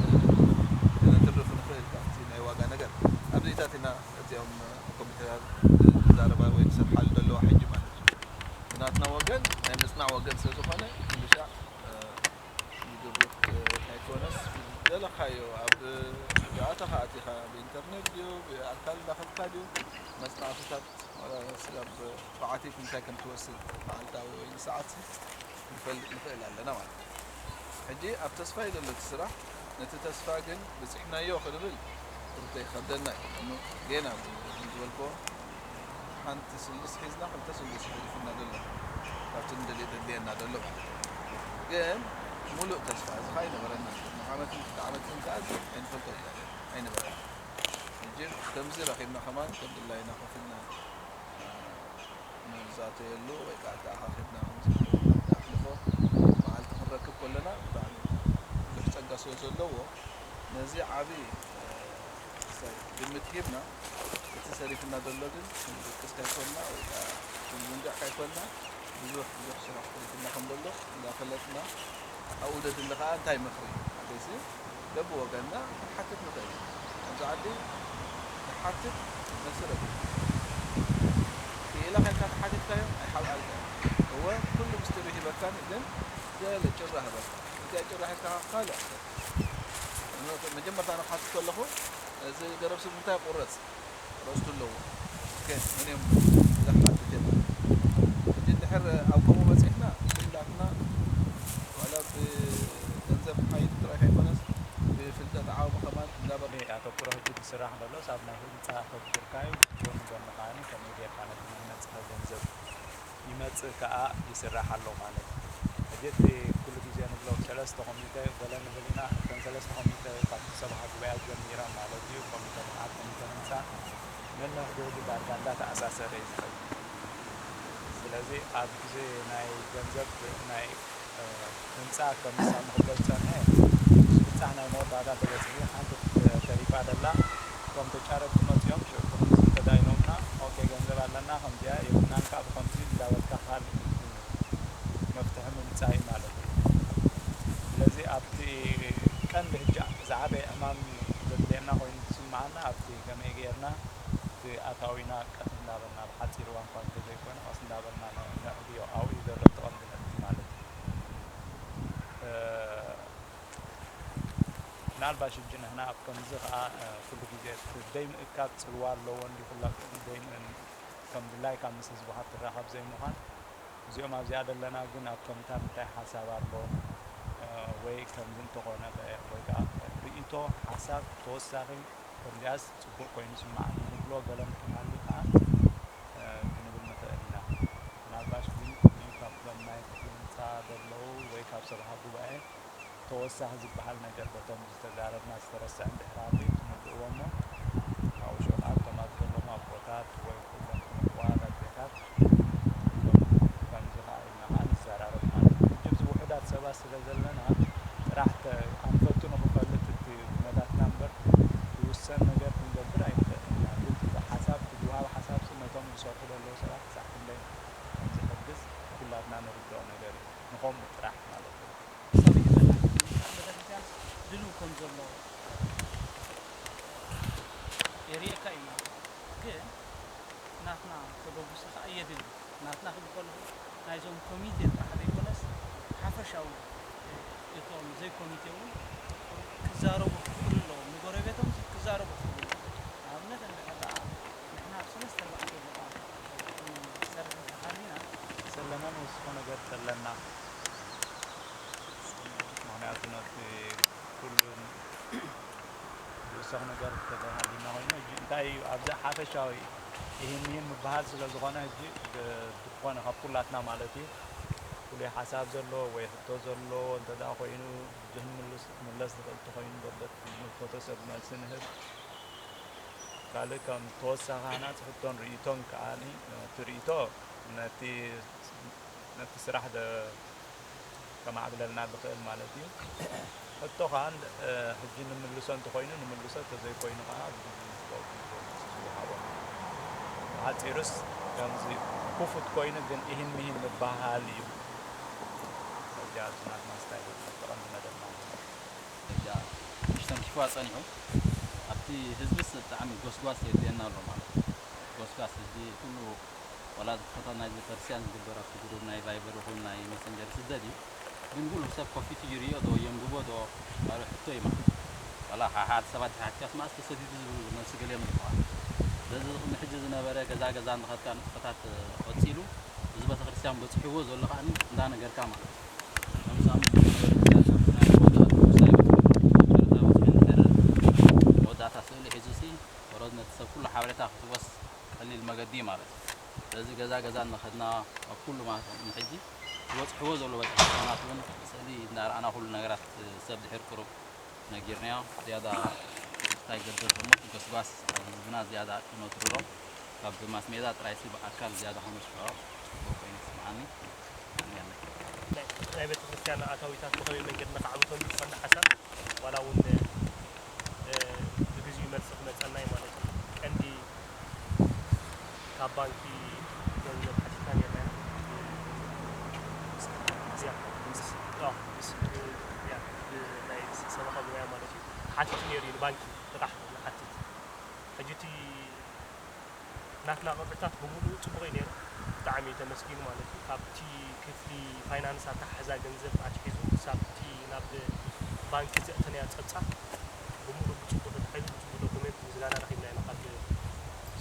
ከነትርፍ ንኽእል ካብቲ ናይ ዋጋ ነገር ኣብዚታት ኢና እዚኦም ኮምፒውተራት ዝዛረባ ወይ ዝሰርሓሉ ዘለዋ ሕጂ ማለት እዩ። ብናትና ወገን ናይ ምጽናዕ ወገን ስለ ዝኾነ ምልሻ፣ እ፣ ብግብሩክ፣ እ፣ ኣይኮነስ ዘለኻዮ ኣብ ኣተኻ ኣቲኻ ብኢንተርኔት ድዩ ብኣካል እንዳኸድካ ድዩ መጽናዕትታት ዋላ ስጋብ ተዓቲት እንታይ ከም ትወስድ መዓልታዊ ወይ ንሰዓት ንፈልጥ ንኽእል ኣለና ማለት እዩ። ሕጂ ኣብ ተስፋ እዩ ዘሎ እቲ ስራሕ። ነቲ ተስፋ ግን በጺሕናዮ ክንብል ቁሩብ ይኸብደና እዩ። እሞ ጌና ከም ዝበልክዎ ሓንቲ ስሉስ ሒዝና ክልተ ስሉስ ይሕልፍና ዘሎ። ካብቲ ንደልዮ ዘድልየና ዘሎ ማለት እዩ። ግን ሙሉእ ተስፋ እዚ ኸኣ ኣይነበረና። ቅድሚ ዓመትን ክልተ ዓመትን ከኣ እዚ ኣይንፈልጦ ኣይነበረና። ሕጂ ከምዚ ረኺብና ከማን ከም ድላይና ኮፍ ኢልና ንዛተየሉ ወይ ከዓ ተኣኻኺብና ከምዚ ንሕልፎ መዓልቲ ክንረክብ ከለና ብጣዕሚ ብዙሕ ጸጋ ስለ ዘለዎ ነዚ ዓቢ፣ እ፣ ክሳይ ግምት ሂብና እቲ ሰሪፍና ዘሎ ግን ክንድቅስ ካይኮንና ወይ ከዓ ክንዝንግዕ ካይኮንና ብዙሕ ብዙሕ ስራሕ ተሪፍና ከም ዘሎ እንዳፈለጥና ኣብኡ ደድሊ ከዓ እንታይ ምኽሪ ሓደሲ በብወገንና ክንሓትት ንኽእል ኢና። ኣብዚ ዓዲ ንሓትት መሰረት እዩ። ክኢላ ኸይድካ ተሓቲትካዮ ኣይሓብኣልካዮ። እወ ኩሉ ምስጢሩ ይህበካን ግን ገለ ጭራ ህበካ። እዚኣ ጭራ ሒዝካ ካልእ መጀመርታ ንሓትት ከለኹ እዚ ገረብ ስብ እንታይ ቁረፅ ረስቱ ኣለዎ። ኦኬ፣ መን እዮም ዝሓትት እዮም። ሕጂ እንድሕር ኣብ ከምኡ በፂሕና ኩላትና ዋላ ብገንዘብ ሓይሊ ጥራይ ከይኮነስ ብፍልጠት ዓቕሚ ከማን እንዳበ- ኣተኩሮ ሕጂ ዝስራሕ ዘሎ ሳብ ናይ ህንፃ ኣተኩርካ እዩ። ጎኒ ጎኒ ከዓኒ ከመይ ጌርካ ነቲ መህነፂ ገንዘብ ይመጽእ ከኣ ይስራሕ ኣሎ ማለት እዩ። ሕጂ እቲ ኩሉ ግዜ ንብሎ ሰለስተ ኮሚተ ገለ ንብል ኢና። እተን ሰለስተ ኮሚተ ካብቲ ሰብኻ ጉባኤ ጀሚረን ማለት እዩ። ኮሚተ ልምዓት፣ ኮሚተ ህንጻ ነንሕድሕዱ ዳርጋ እንዳተኣሳሰረ እዩ ዝኸይድ። ስለዚ ኣብ ግዜ ናይ ገንዘብ ናይ፣ እ፣ ህንጻ ከም ምሳሌ ክገልጸኒ፣ ህንጻ ናይ መወዳእታ ተበጺሑ ሓንቲ ተሪፋ ደላ እቶም ተጫረቲ መጺኦም ሽዑ ብኸምዚ ተዳይኖምና፣ ኦኬ ገንዘብ ኣለና ከምዚኣ የብልናን ከኣ ብኸምዚ እንዳበልካ ካልእ መፍትሒ ምምጻእ እዩ ማለት እዩ። ስለዚ ኣብቲ ቀንዲ ሕጂ ዝዓበየ ዕማም ዘድልየና ኮይኑ ዝስምዓና ኣብቲ ከመይ ጌርና እቲ ኣታዊና ቀስ እንዳበልና ብሓጺር እዋን እኳ እንተዘይኮነ ቀስ እንዳበልና ነ-፣ ነዕብዮ ኣብኡ እዩ ዘሎ እቲ ቀንዲ ነጥቢ ማለት እዩ። እ፣ ምናልባሽ ሕጂ ንሕና ኣብ ከምዚ ኸዓ፣ እ፣ ኩሉ ግዜ እቲ ደይ ምእካብ ጽልዋ ኣለዎ እንዲ ኩላ ደይ ምን-፣ ከም ድላይካ ምስ ህዝብኻ ትራኸብ ዘይምዃን፣ እዚኦም ኣብዚኣ ዘለና ግን ኣብ ከምታ እንታይ ሓሳብ ኣሎ፣ እ፣ ወይ ከምዚ እንተኾነ ኸ፣ ወይ ከዓ ርእይቶ፣ ሓሳብ ተወሳኺ ከምዚኣስ ጽቡቕ ኮይኑ ይስምዓኒ ንብሎ ገለ እንተሃልዩ ከዓ፣ እ፣ ክንብል ንኽእል ኢና። ምናልባሽ ግን ከምኡ ካብቶም ናይ ክፍሊ ህንጻ ዘለዉ ወይ ካብ ሰብኻ ጉባኤ ተወሳኺ ዝበሃል ነገር በቶም ዝተዛረብና ዝተረስዐ እንድሕር ሃልዩ ትምልእዎ እሞ ካብኡ ሽዑ ታት ወይ ኩሎም ክነጥዋት ኣዴታት፣ እቶም ከምዚ ኸዓ ኢልና ኸዓ ንዘራረብ ማለት እዩ። ሕጂ ኣብዚ ውሑዳት ሰባት ስለ ዘለና፣ ጥራሕ ተ-፣ ኣንፈቱ ንኽፈልጥ እቲ ኩነታትና እምበር፣ ዝውሰን ነገር ክንገብር ኣይንኽእልን ኢና። ግን እቲ ሓሳብ፣ እቲ ዝወሃብ ሓሳብ ሲ ነቶም ዝሰርሑ ዘለዉ ሰባት ክሳዕ ክንደይ ከም ዝሕግዝ ኩላትና ንርድኦ ነገር እዩ። ንኸምኡ ጥራሕ ማለት እዩ። ሰብ ይሕተት፣ ቤተክርስትያን ድልው ከም ዘሎ የርእየካ እዩ ማለት እዩ። ግን ናትና ተበግሶ ከዓ የድሊ። ናትና ክብል ከለኹ ናይዞም ኮሚቴ ጥራሕ ዘይኮነስ ሓፈሻዊ እቶም ዘይኮሚቴ እውን ክዛረቡ ክኽእሉ ኣለዎም። ንጎረቤቶም ክዛረቡ ክኽእሉ ኣለዎም። ንኣብነት እንድሕር ደኣ ንሕና ኣብ ሰለስተ ኣርባዕተ ቦታ ክንሰርሕ እንተሃሊና፣ ዘለና ንውስኾ ነገር ተለና። ምኽንያቱ ነቲ ኩሉ ዝውሰኽ ነገር ተተሃሊና ኮይኑ፣ ሕጂ እንታይ እዩ፣ ኣብዚ ሓፈሻዊ ይህን ይህን ምበሃል ስለ ዝኾነ፣ ሕጂ ብ-፣ ብዝኾነ ካብ ኩላትና ማለት እዩ፣ ፍሉይ ሓሳብ ዘለዎ ወይ ሕቶ ዘለዎ እንተ ደኣ ኮይኑ፣ ብዙሕ ንምልስ-፣ ክምለስ ዝኽእል እንተኾይኑ፣ በበት ዝምልከቶ ሰብ መልሲ ንህብ። ካልእ ከም ተወሳኺ ሃናጺ ሕቶን ርእይቶን ከኣ፣ እቲ ርእይቶ ነቲ፣ ነቲ ስራሕ ደ-፣ ከማዕብለልና ዝኽእል ማለት እዩ። ሕቶ ከኣ፣ እ፣ ሕጂ ንምልሶ እንተኾይኑ ንምልሶ፣ እንተዘይኮይኑ ከኣ ብግዜ ዝወሃቦ። ብሓጺሩስ ከምዚ ክፉት ኮይኑ ግን ኢሂን ሚሂን ምበሃሃል እዩ። ሕጂ ኣብዚ ናትና ስታይል ቀንዲ መደብና። ደረጃ ተንኪፉ ጸኒሑ፣ ኣብቲ ህዝብስ ብጣዕሚ ጎስጓስ የድልየና ኣሎ ማለት እዩ። ጎስጓስ ሕጂ ኩሉ ዋላ እቲ ፈተና ናይ ቤተክርስትያን ዝግበር ኣብቲ ግሩፕ ናይ ቫይበር ይኹን ናይ መሰንጀር ይስደድ እዩ። ግን ኩሉ ሰብ ከፊቱ ይርእዮ ዶ የንብቦ ዶ ባዶ ሕቶ እዩ ማለት እዩ። ዋላ ሓሓት ሰባት ተሓትካስ መኣስ ተሰዲዱ ዝብሉ መልሲ ገሊኦም ኣለዋ። ስለዚ ቅድሚ ሕጂ ዝነበረ ገዛ ገዛ እንዳኸድካ ንጥፈታት ቀጺሉ፣ እዚ ቤተክርስትያን በጺሕዎ ዘሎ ከኣ እንዳነገርካ ማለት እዩ። ከምዚ ዝኣመሰሉ ነገራት ቤተክርስትያን ካብ ናይ መወዳእታ ውሳኔ መወዳእታ በጺሑ እንድሕር መወዳእታ ስእሊ ሒዙ ሲ ወረድ ነቲ ሰብ ኩሉ ሓበሬታ ክትወስ ቀሊል መገዲ እዩ ማለት እዩ። ስለዚ ገዛ ገዛ እናኸድና ኣብ ኩሉ ማለት እዩ። ሕጂ ዝበጽሕዎ ዘሎ ቤተክርስትያናት እውን ስእሊ እናረኣና ኩሉ ነገራት ሰብ ድሕር ቅሩብ ነጊርናዮ። ዝያዳ እንታይ ገደል ደሞ ጎስጓስ ኣብ ህዝብና ዝያዳ ክነትርሮ ካብ ማስ ሜዳ ጥራይ ሲ ብኣካል ዝያዳ ከነስፍሖ ጽቡቕ ኮይኑ ይስምዓኒ። የቐንየለይ። ናይ፣ ናይ ቤተክርስትያን ኣታዊታት ብኸመይ መንገዲ ነኻዕብቶም እዩ ቀንዲ ሓሳብ። ዋላ እውን፣ እ፣ ብግዚኡ መልሲ ክመጸና እዩ ማለት እዩ። ቀንዲ ካብ ባንኪ ገንዘብ ሓቲትና ኔርና ኢና። እያ፣ ምስ፣ ያ፣ ብ-፣ ናይ ሰበኻ ጉባኤ ማለት እዩ። ሓቲቱ ኔሩ እዩ ንባንኪ ጥራሕ ንሓትት። ሕጂ እቲ ናትና ቅጥዕታት ብምሉኡ ጽቡቕ እዩ ነይሩ። ብጣዕሚ ተመስጊኑ ማለት እዩ። ካብቲ ክፍሊ ፋይናንስ ኣተሓሕዛ ገንዘብ ኣትሒዙ ክሳብ እቲ ናብ ባንኪ ዘእተናዮ ጸብጻብ ብምሉኡ ብጽቡቕ ተታሒዙ፣ ብጽቡቕ ዶኩሜንት ምስጋና ረኺብና ኢና ካብ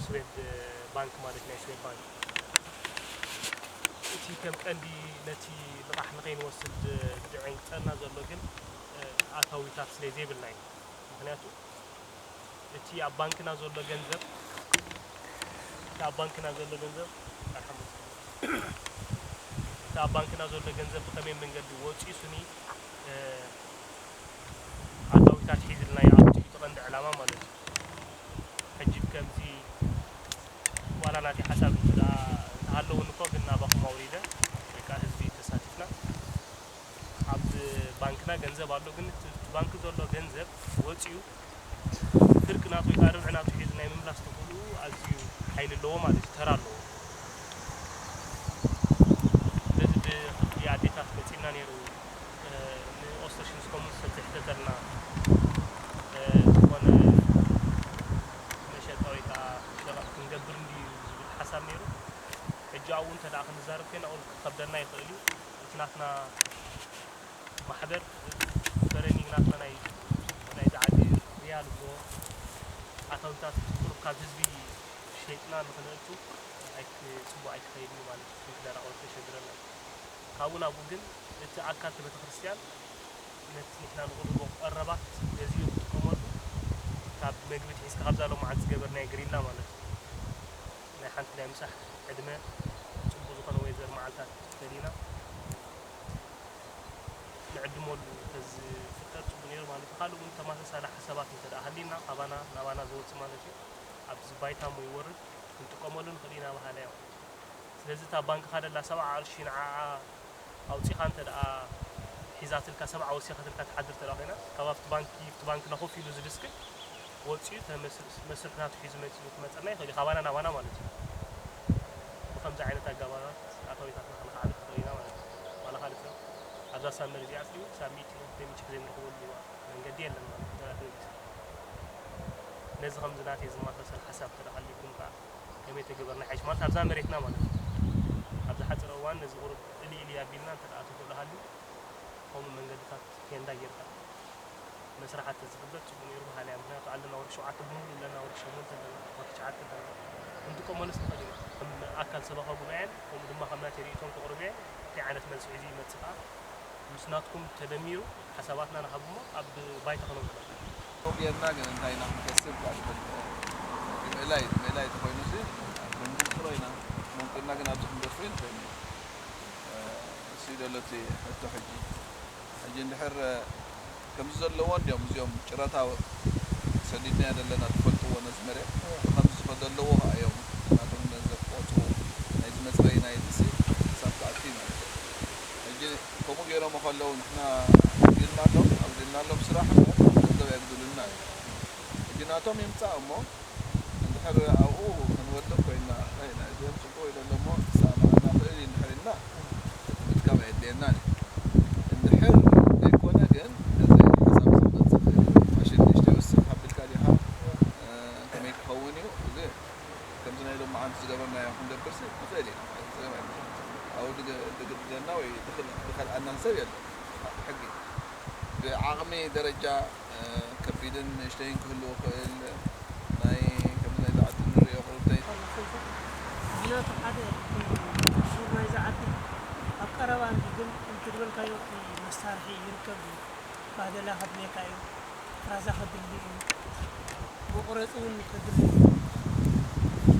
ስዌድ ባንክ ማለት ናይ ስዌድ ባንክ። እቲ ከም ቀንዲ ነቲ ልቓሕ ንኸይንወስድ ዝዕንቅጸና ዘሎ ግን፣ እ፣ ኣታዊታት ስለ ዘይብልና እዩ። ምኽንያቱ እቲ ኣብ ባንክና ዘሎ ገንዘብ፣ እቲ ኣብ ባንክና ዘሎ ገንዘብ፣ ኣርሓም ወጽእ። እቲ ኣብ ባንክና ዘሎ ገንዘብ ብኸመይ መንገዲ ወጺኡ ስኒ፣ እ፣ ኣታዊታት ሒዝልና እዩ ኣብቲ እቲ ቀንዲ ዕላማ ማለት እዩ። ሕጂ ከምዚ ዋላ ናተይ ሓሳብ እንተ ደኣ እንተሃለወኒ እኮ ግን ናባኹም ኣውሪደ ወይ ከኣ ህዝቢ ተሳቲፍና ኣብ ባንክና ገንዘብ ኣሎ፣ ግን እቲ ባንክ ዘሎ ገንዘብ ወጺኡ ፍርቂ ናቱ ወይ ከኣ ርብዒ ናቱ ሒዙ ናይ ምምላስ ተኽእልኡ ኣዝዩ ሓይሊ ኣለዎ ማለት እዩ፣ ተራ ኣለዎ። ስለዚ ብክፍሊ ኣዴታት መጺእና ነይሩ፣ እ፣ ንኦስተርሽንስ ኮሙን ሰብ ዘሕተተልና፣ እ፣ ዝኾነ መሸጣ ወይ ከኣ ሸቐጥ ክንገብር እንድዩ ዝብል ሓሳብ ነይሩ። ሕጂ ኣብኡ እንተ ደኣ ክንዛረብ ኮይና፣ ኣውል ክኸብደና ይኽእል እዩ። እቲ ናትና ማሕበር በረኒግ ናትና ናይ፣ ናይዚ ዓዲ ሪያል እሞ ኣታዊታት ቁሩብ ካብ ህዝቢ ሸይጥና ንኽነእቱ ኣይክ-፣ ጽቡቕ ኣይክኸይድን እዩ ማለት እዩ። ክንክደራቐሉ ተሸግረና እዩ። ካብኡ ናብኡ ግን እቲ ኣካል እቲ ቤተክርስትያን ነቲ ንሕና ንቕርቦ ቀረባት ገዚኡ ክጥቀመሉ ካብ መግቢ ትሒዝካ ካብዛ ሎማዓንቲ ዝገበርናዮ ግሪላ ማለት እዩ። ናይ ሓንቲ ናይ ምሳሕ ዕድመ ጽቡቕ ዝኾነ ዌዘር መዓልታት ፈሊና ንዕድመሉ ተዝፍቀድ ጽቡቕ ነይሩ ማለት እዩ። ካልእ እውን ተመሳሳሊ ሓሳባት እንተ ደኣ ሃልዩና ካባና ናባና ዝወጽእ ማለት እዩ። ኣብዚ ባይታ እሞ ይወርድ። ክንጥቀመሉ ንኽእል ኢና በሃላይ እዮም። ስለዚ እታ ባንክኻ ደላ ሰብዓ ቅርሺ ንዓኣ ኣውፂኻ እንተ ደኣ ሒዛትልካ፣ ሰብዓ ወሲኻትልካ ትሓድር እንተ ደኣ ኮይና፣ ካብ ኣብቲ ባንኪ፣ ኣብቲ ባንክና ኮፍ ኢሉ ዝድስክል ወፂኡ፣ እቲ መስርሕ ናቱ ሒዙ መፂኡ ክመፀና ይኽእል እዩ፣ ካባና ናባና ማለት እዩ። ብኸምዚ ዓይነት ኣገባባት ኣታዊታትና ከነኻዕብት ንኽእል ኢና ማለት እዩ። ዋላ ካልእ ሰብ ኣብዛ ሳመር እዚኣ ኣትዩ ሳብ ሚእቲ ሚእቲ ሺሕ ዘይንረኽበሉ እዋን መንገዲ የለን ማለት እዩ። ነዚ ከምዚ ናተይ ዝመሳሰል ሓሳብ ተደኣ ሃልዩኩም ከኣ ከመይ ተገበርና ይሓይሽ ማለት ኣብዛ መሬትና ማለት እዩ። ኣብዚ ሓፂር እዋን ነዚ ቁሩብ እልይ እልይ ኣቢልና እንተ ደኣ ትኽእሉ ሃልዩ ከምኡ መንገድታት ቴንዳ ጌርካ መስራሓት ተዝግበር ጽቡቕ ነይሩ በሃሊ እየ። ምኽንያቱ ኣለና ወርሒ ሸውዓተ ብምሉእ ኣለና፣ ወርሒ ሸሞንተ ኣለና፣ ወርሒ ትሽዓተ ኣለና። ክንጥቀመሉስ ንኽእል ኢና። ከም ኣካል ሰበኻ ጉባኤን ከምኡ ድማ ከም ናተይ ርእይቶን ከቕርብ እየ። እንታይ ዓይነት መልሲ ሒዙ ይመጽእ ከኣ ምስ ናትኩም ተደሚሩ ሓሳባትና ንሃብ እሞ ኣብ ባይታ ክነውዕሎ። ጌርና ግን እንታይ ኢና ክንከስብ? ምእላይ፣ ምእላይ ተኾይኑሲ ክንምክሮ ኢና። ምምክርና ግን ኣብዚ ክንገድፎ ኣይንኽእልን ኢና። እሱ እዩ ዘሎ እቲ ሕቶ ሕጂ። ሕጂ እንድሕር ከምዚ ዘለዎ እንዲዮም እዚኦም ጨረታ ሰዲድናዮ ዘለና ትፈልጥዎ ነዚ መሬት። ከምዚ ዝኸ-፣ ዘለዎ ከኣ እዮም ናቶም ገንዘብ ክቆጽሩ ናይዚ መጽረዪ ናይዚ ሲ ክሳብ ክኣቱ እዩ ማለት እዩ። ሕጂ ከምኡ ገይሮሞ ከለዉ ንሕና ኣጉዲልናሎም፣ ኣጉዲልናሎም ስራሕ እሞ ገንዘብ ኣየጉድሉልና እዩ። ሕጂ ናቶም ይምጻእ እሞ እንድሕር ኣብኡ ክንወድቕ ኮይና፣ ኣይ፣ ናይ እዚኦም ጽቡቕ ኢለ ኣለሞ ክሰማማዕ ንኽእል እዩ እንድሕር ኢልና፣ እቲ ምድካም ኣየድልየናን እዩ። እንድሕር ዘይኮነ ግን፣ ነዚ ሓሳብ ክሰምዕ ዝኽእል እዩ። ማሽን ንእሽተይ ወስኽ ኣቢልካ ዲኻ? እ፣ ከመይ ክኸውን እዩ? እዚ ከምዚ ናይ ሎማዓንቲ ዝገበርናዮ ክንገብርሲ ንኽእል ኢና ማለት እዩ። ጸገም ኣይኮነን። ኣብኡ ድግ-፣ ድግድደና ወይ ድኽል-፣ ድኸልኣናን ሰብ የለን። ሕጊ ብዓቕሚ ደረጃ፣ እ፣ ከቢድን ንእሽተይን ክህልዎ ይኽእል። ናይ፣ ከምዚ ናይዛ ዓዲ ንርእዮ ክርብተይ። ንሕና እቲ ሓደ ሽም ናይዛ ዓዲ ኣብ ቀረባ እንዲ ግን፣ እቲ ዝበልካዮ እቲ መሳርሒ ይርከብ ድዩ? ባደላ ከድልየካ እዩ። ፍራዛ ከድሊ እዩ። መቑረፂ እውን ከድሊ እዩ።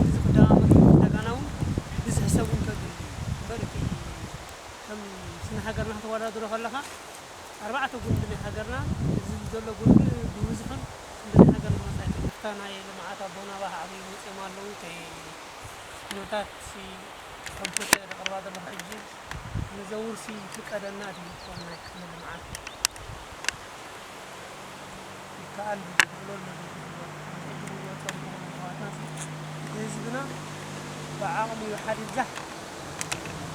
እዚ ክደማመር እንደገና እውን ብዙሕ ሰብ እውን ከድሊ እዩ። እምበር እቲ ከም ስነ ሃገርና ክትወዳድሮ ከለኻ፣ ኣርባዕተ ጉንዲ ናይ ሃገርና፣ እዚ ዘሎ ጉንዲ ብብዝሑን ክንዲ ናይ ሃገርና መጻኢ፣ ኣብታ ናይ ልምዓት ኣቦና ባህዓብዩ መጺኦም ኣለዉ፣ ከይ ኩነታት ሲ ከም ፎቶ እየ ዘቕርባ ዘለኹ ሕጂ። ንዘውርሲ ይፍቀደና ድዩ? እቶም ናይ ክፍሊ ልምዓት ይከኣል ድዩ? ዝኽእሎ ኣሎ ድዩ? ሕጂ ንወጾም ዝኾኑ ኣሕዋትና ሲ፣ ህዝብና ብዓቕሙ ይውሓድ ይብዛሕ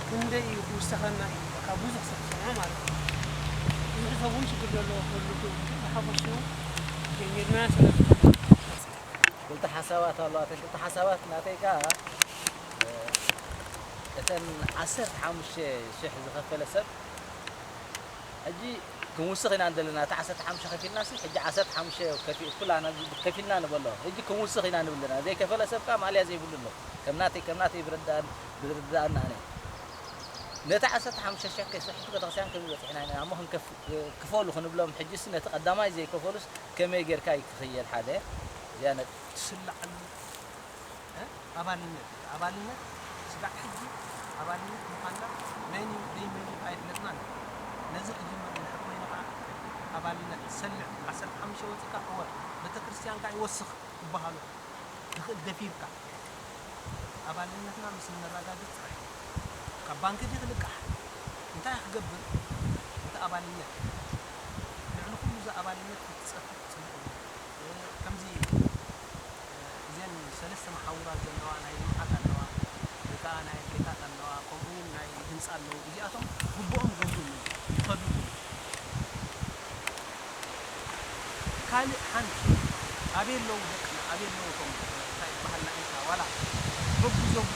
ክንደይ እዩ ክውሰኸና እዩ። በቃ ብዙሕ ሰብ ዝሰምዖ ማለት እዩ። ብዙሕ ሰብ እውን ሽግር ዘለዎ ክህሉ ይኽእል እዩ። ብሓፈሽኡ ጀሚርናዮ ስለ ዝኾነ። ክልተ ሓሳባት ኣለዋ። እተን ክልተ ሓሳባት ናተይ ከኣ፣ እ፣ እተን ዓሰርተ ሓሙሽተ ሽሕ ዝኸፈለ ሰብ ሕጂ ክንውስኽ ኢና ዘለና። እቲ ዓሰርተ ሓሙሽተ ከፊልናሲ፣ ሕጂ ዓሰርተ ሓሙሽተ ከፊ-፣ ኩላና ከፊልና ንበሎ። ሕጂ ክንውስኽ ኢና ንብል ኣለና። ዘይከፈለ ሰብ ከኣ ማልያ ዘይብሉ ኣሎ። ከም ናተይ፣ ከም ናተይ ብርዳእ-፣ ብርዳእና ኣነ። ነቲ ዓሰርተ ሓሙሽተ ሽሕ ከስሕቱ ቤተክርስትያን ከመይ በጺሕና ኢና እሞ ክንከፍ-፣ ክፈሉ ክንብሎም፣ ሕጂስ ነቲ ቀዳማይ ዘይከፈሉስ ከመይ ጌርካ እዩ ክኽየድ? ሓደ እዚኣ ነ-፣ ትስላዕሉ፣ እ፣ ኣባልነት፣ ኣባልነት ስጋዕ ሕጂ ኣባልነት ምዃንና መን እዩ ደይ መን እዩ ኣይፍለጥናን። ነዚ ክጅምር እንድሕር ኮይኑ ከዓ ኣባልነት ሰልዕ ዓሰርተ ሓሙሽተ ወፂእካ እወ ቤተክርስትያንካ ይወስኽ ክበሃሉ ዝኽእል ደፊርካ ኣባልነትና ምስ እነረጋግጽ ጥራሕ እዩ። ካብ ባንክ ድዩ ክልቃሕ? እንታይ ክገብር? እቲ ኣባልነት፣ ልዕሊ ኩሉ እዚ ኣባልነት ክትጸፍእ ጽቡቕ እዩ። እ፣ ከምዚ፣ እ፣ እዘን ሰለስተ መሓውራት ዘለዋ ናይ ልምዓት ኣለዋ፣ ወይ ከኣ ናይ ኣትሌታት ኣለዋ፣ ከምኡ እውን ናይ ህንጻ ኣለዉ። እዚኣቶም ግቡኦም ይገብሩሉ፣ ይኸዱሉ። ካልእ ሓንቲ ኣበይ ኣለዉ ደቅና? ኣበይ ኣለዉ እቶም እንታይ ይበሃል ናእንታ ዋላ በብዞም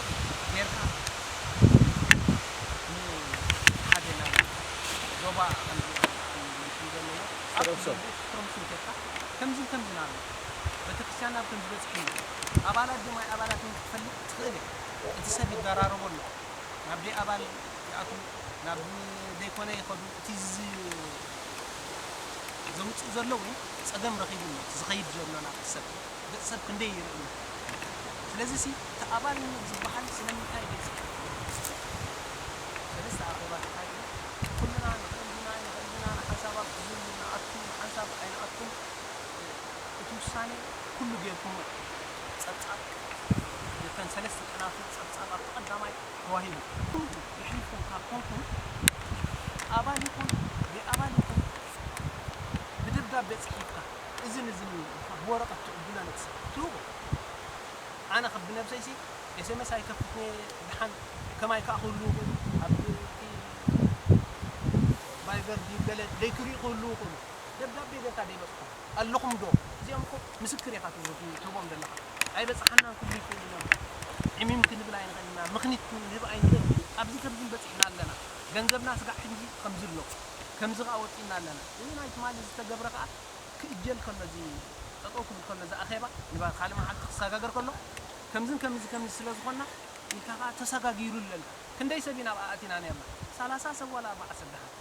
ጌርካ ንሓደ ናይ ዞባ ከምዚ ዘለዉ ኣብ ስትሮምሶ። ዞባ ስትሮምሶ ጌርካ ከምዚ ከምዚ ናሉ ቤተክርስትያን ናብ ከምዚ በጽሒ እዩ። ኣባላት ድማይ ኣባላት ክትፈልጥ ትኽእል እያ። እቲ ሰብ ይደራረቦ ኣሎ። ናብ ደይ ኣባል ይኣትዉ፣ ናብ ደይኮነ ይኸዱ። እቲ ዝ-፣ ዘውፅእ ዘሎ እውን ፀገም ረኺቡ ኣሎ፣ እቲ ዝኸይድ ዘሎ ናብቲ ሰብ። ገፅ ሰብ ክንደይ ይርኢ እዩ። ስለዚ ሲ፣ እቲ ኣባልነት ዝበሃል ስለምንታይ ገይሩ? ሰለስተ ኣኼባ ተኻይዱ፣ ኩልና ንኽእል ዲና፣ ኣይንኽእል ዲና፣ ንሓንሳብ ኣብ ዝን ንኣቱ፣ ንሓንሳብ ኣይንኣቱን፣ እቲ ውሳኔ ኩሉ ጌርኩሞ። ጸብጻብ ነቲ ሰለስተ ቀናት ጸብጻብ ኣብቲ ቀዳማይ ተዋሂቡ። ኩሉ የሕሊፍኩም ካብ ኮንኩም፣ ኣባል ይኹን ዘይኣባል ይኹን፣ ብደብዳቤ ጽሒፍካ፣ እዝን እዝን ኢልካ ብወረቐት ትዕድሎ ነቲ ሰብ ትህቦ። ኣነ ከ ብነብሰይሲ ኤስኤምኤስ ኣይከፍትን እየ፣ ደሓን ከማይ ከኣ ክህልዉ ይኽእሉ፣ ኣብ ቫይበር ድዩ ገለ ደይክርእዩ ክህልዉ ይኽእሉ። ደብዳቤ ጌርካ ደይበጽሖም ኣለኹም ዶ? እዚኦም እኮ ምስክር ኢኻ ትህቦ-፣ ትህቦም ዘለኻ። ኣይበጽሓናን ክብሉ ይኽእሉ እዮም። ዕሚም ክንብል ኣይንኽእልን ኢና፣ ምኽኒት ክንህብ ኣይንኽእልን። ኣብዚ ከምዚ በጺሕና ኣለና። ገንዘብና ስጋዕ ሕጂ ከምዚ ኣሎ። ከምዚ ከኣ ወጺእና ኣለና። እዚ ናይ ትማሊ ዝተገብረ ከኣ ክእጀል ከሎ፣ እዚ ጠጠው ክብል ከሎ፣ እዚ ኣኼባ ንባ-፣ ካልእ መዓልቲ ክሰጋገር ከሎ፣ ከምዝን ከምዚ ከምዚ ስለ ዝኾንና ኢልካ ከኣ ተሰጋጊሩ ኣለና። ክንደይ ሰብ ኢና ኣብኣ ኣቲና ነርና? ሰላሳ ሰብ ዋላ ኣርባዓ ሰብ ደሓን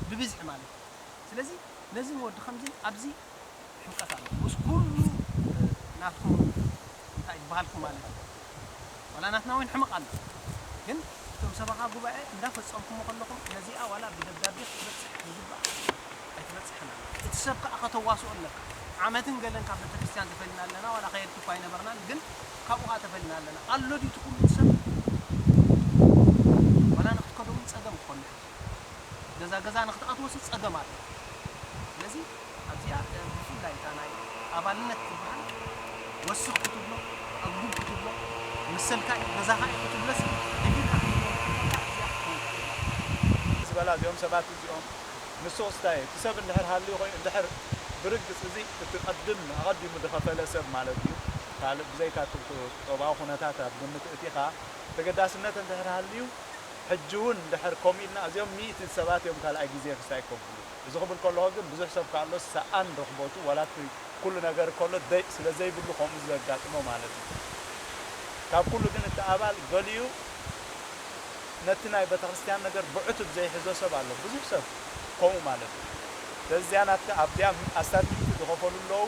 ብብዝሒ ማለት እዩ። ስለዚ ነዚ ወዲ ከምዚ ኣብዚ ሕምቀት ኣሎ። ምስ ኩሉ ናትኩም እንታይ ይበሃልኩም ማለት እዩ። ዋላ ናትና እውን ሕመቕ ኣሎ። ግን እቶም ሰበኻ ጉባኤ እንዳፈጸምኩሞ ከለኹም ነዚኣ ዋላ ብደብዳቤ ክትበጽሕ ዝግባእ ኣይትበጽሕን ኣላ። እቲ ሰብ ከኣ ከተዋስኦ ኣለካ። ዓመትን ገለን ካብ ቤተክርስትያን ተፈሊና ኣለና፣ ዋላ ከየድቲ እኳ ኣይነበርናን፣ ግን ካብኡ ከኣ ተፈሊና ኣለና። ኣሎ ድዩ እቲ ኩሉ እቲ ሰብ? ዋላ ንክትከዶ እውን ጸገም ክኾን ይኽእል። ገዛ ገዛ ንክትኣትዎስ ጸገም ኣሎ። ስለዚ ኣብዚኣ፣ እ፣ ብፍላይ እታ ናይ ኣባልነት ትበሃል ወስኽ ክትብሎ፣ ኣግዱድ ክትብሎ፣ መሰልካ እዩ፣ ገዛኻ እዩ ክትብሎስ ደጊምካ ክትብሎ እንከላ እዚኣ ክትከውን ትኽእል እያ። ዝበላ እዚኦም ሰባት እዚኦም ንሱ ክስታይ እቲ ሰብ እንድሕር ሃልዩ ኮይኑ እንድሕር ብርግጽ እዚ እቲ ቀድም ኣቐዲሙ ዝኸፈለ ሰብ ማለት እዩ። ካልእ ብዘይካ እቲ ቁጠባዊ ኩነታት ኣብ ግምት እቲኻ ተገዳስነት እንድሕር ሃልዩ ሕጂ እውን እንድሕር ከምኡ ኢልና እዚኦም ሚእቲ ሰባት እዮም ካልኣይ ግዜ ክስታይ ከብሉ። እዚ ክብል ከለኹ ግን ብዙሕ ሰብ ከኣሎ ሰኣን ረኽቦቱ ዋላ እቲ ኩሉ ነገር ከሎ ደይ-፣ ስለ ዘይብሉ ከምኡ ዘጋጥሞ ማለት እዩ። ካብ ኩሉ ግን እቲ ኣባል ገሊኡ ነቲ ናይ ቤተክርስትያን ነገር ብዕቱብ ዘይሕዞ ሰብ ኣሎ። ብዙሕ ሰብ ከምኡ ማለት እዩ። ስለዚ እዚኣ ናትካ ኣብዚኣ ኣስታትፊክቲ ዝኸፈሉ ኣለዉ።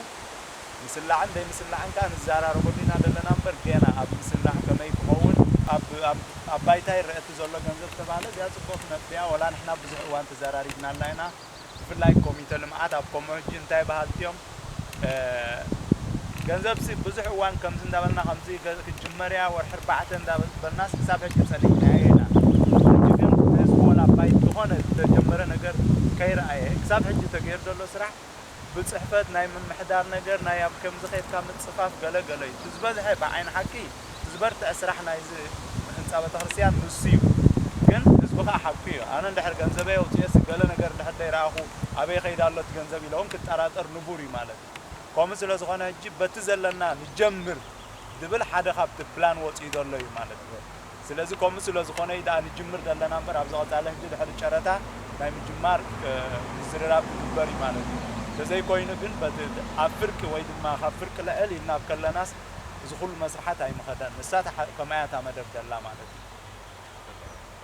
ምስላዕን ዘይምስላዕን ከኣ ንዘራረበሉ ኢና ዘለና እምበር፣ ጌና ኣብ ምስላዕ ከመይ ክኸውን ኣብ፣ ኣብ፣ ኣብ ባይታ ይረአ እቲ ዘሎ ገንዘብ ዝተባህለ እዚኣ ጽቡቕ ነጥቢ እያ። ወላ ንሕና ብዙሕ እዋን ተዘራሪብናላ ኢና። ብፍላይ ኮሚተ ልምዓት ኣብ ከምኡ ሕጂ እንታይ በሃልቲ እዮም? እ፣ ገንዘብሲ ብዙሕ እዋን ከምዚ እንዳበልና ከምዚ ገ-፣ ክትጅመር እያ ወርሒ ኣርባዕተ እንዳበልናስ ክሳብ ሕጂ ጸኒሕናዮ ኢና። ሕጂ ግን ህዝቢ ወላ ባይት ዝኾነ ዝተጀመረ ነገር ከይረኣየ ክሳብ ሕጂ ተገይሩ ዘሎ ስራሕ ብጽሕፈት ናይ ምምሕዳር ነገር ናይ ኣብ ከምዚ ከይድካ ምጽፋፍ ገለ ገለ እዩ። እቲ ዝበዝሐ ብዓይኒ ሓቂ እቲ ዝበርትዐ ስራሕ ናይዚ ህንጻ ቤተክርስትያን ንሱ እዩ። ግን ህዝቢ ከኣ ሓቁ እዩ። ኣነ እንድሕር ገንዘበይ ኣውፅኤስ ገለ ነገር እንድሕር ዘይረኣኹ ኣበይ ከይዳ ኣሎ እቲ ገንዘብ ኢለ እውን ክጠራጠር ንቡር እዩ ማለት እዩ። ከምኡ ስለ ዝኾነ ሕጂ በቲ ዘለና ንጀምር ዝብል ሓደ ካብቲ ፕላን ወፂኡ ዘሎ እዩ ማለት እዩ። ስለዚ ከምኡ ስለ ዝኾነ እዩ ደኣ ንጅምር ዘለና እምበር ኣብዚ ቀፃሊ ሕጂ ድሕሪ ጨረታ ናይ ምጅማር፣ እ፣ ምዝርራብ ክግበር እዩ ማለት እዩ። ተዘይኮይኑ ግን በቲ ኣብ ፍርቂ ወይ ድማ ካብ ፍርቂ ልዕል ኢልና ኣብ ከለናስ እዚ ኩሉ መስርሓት ኣይምኸደን። ንሳ እታ ከማያ እታ መደብ ደላ ማለት እዩ።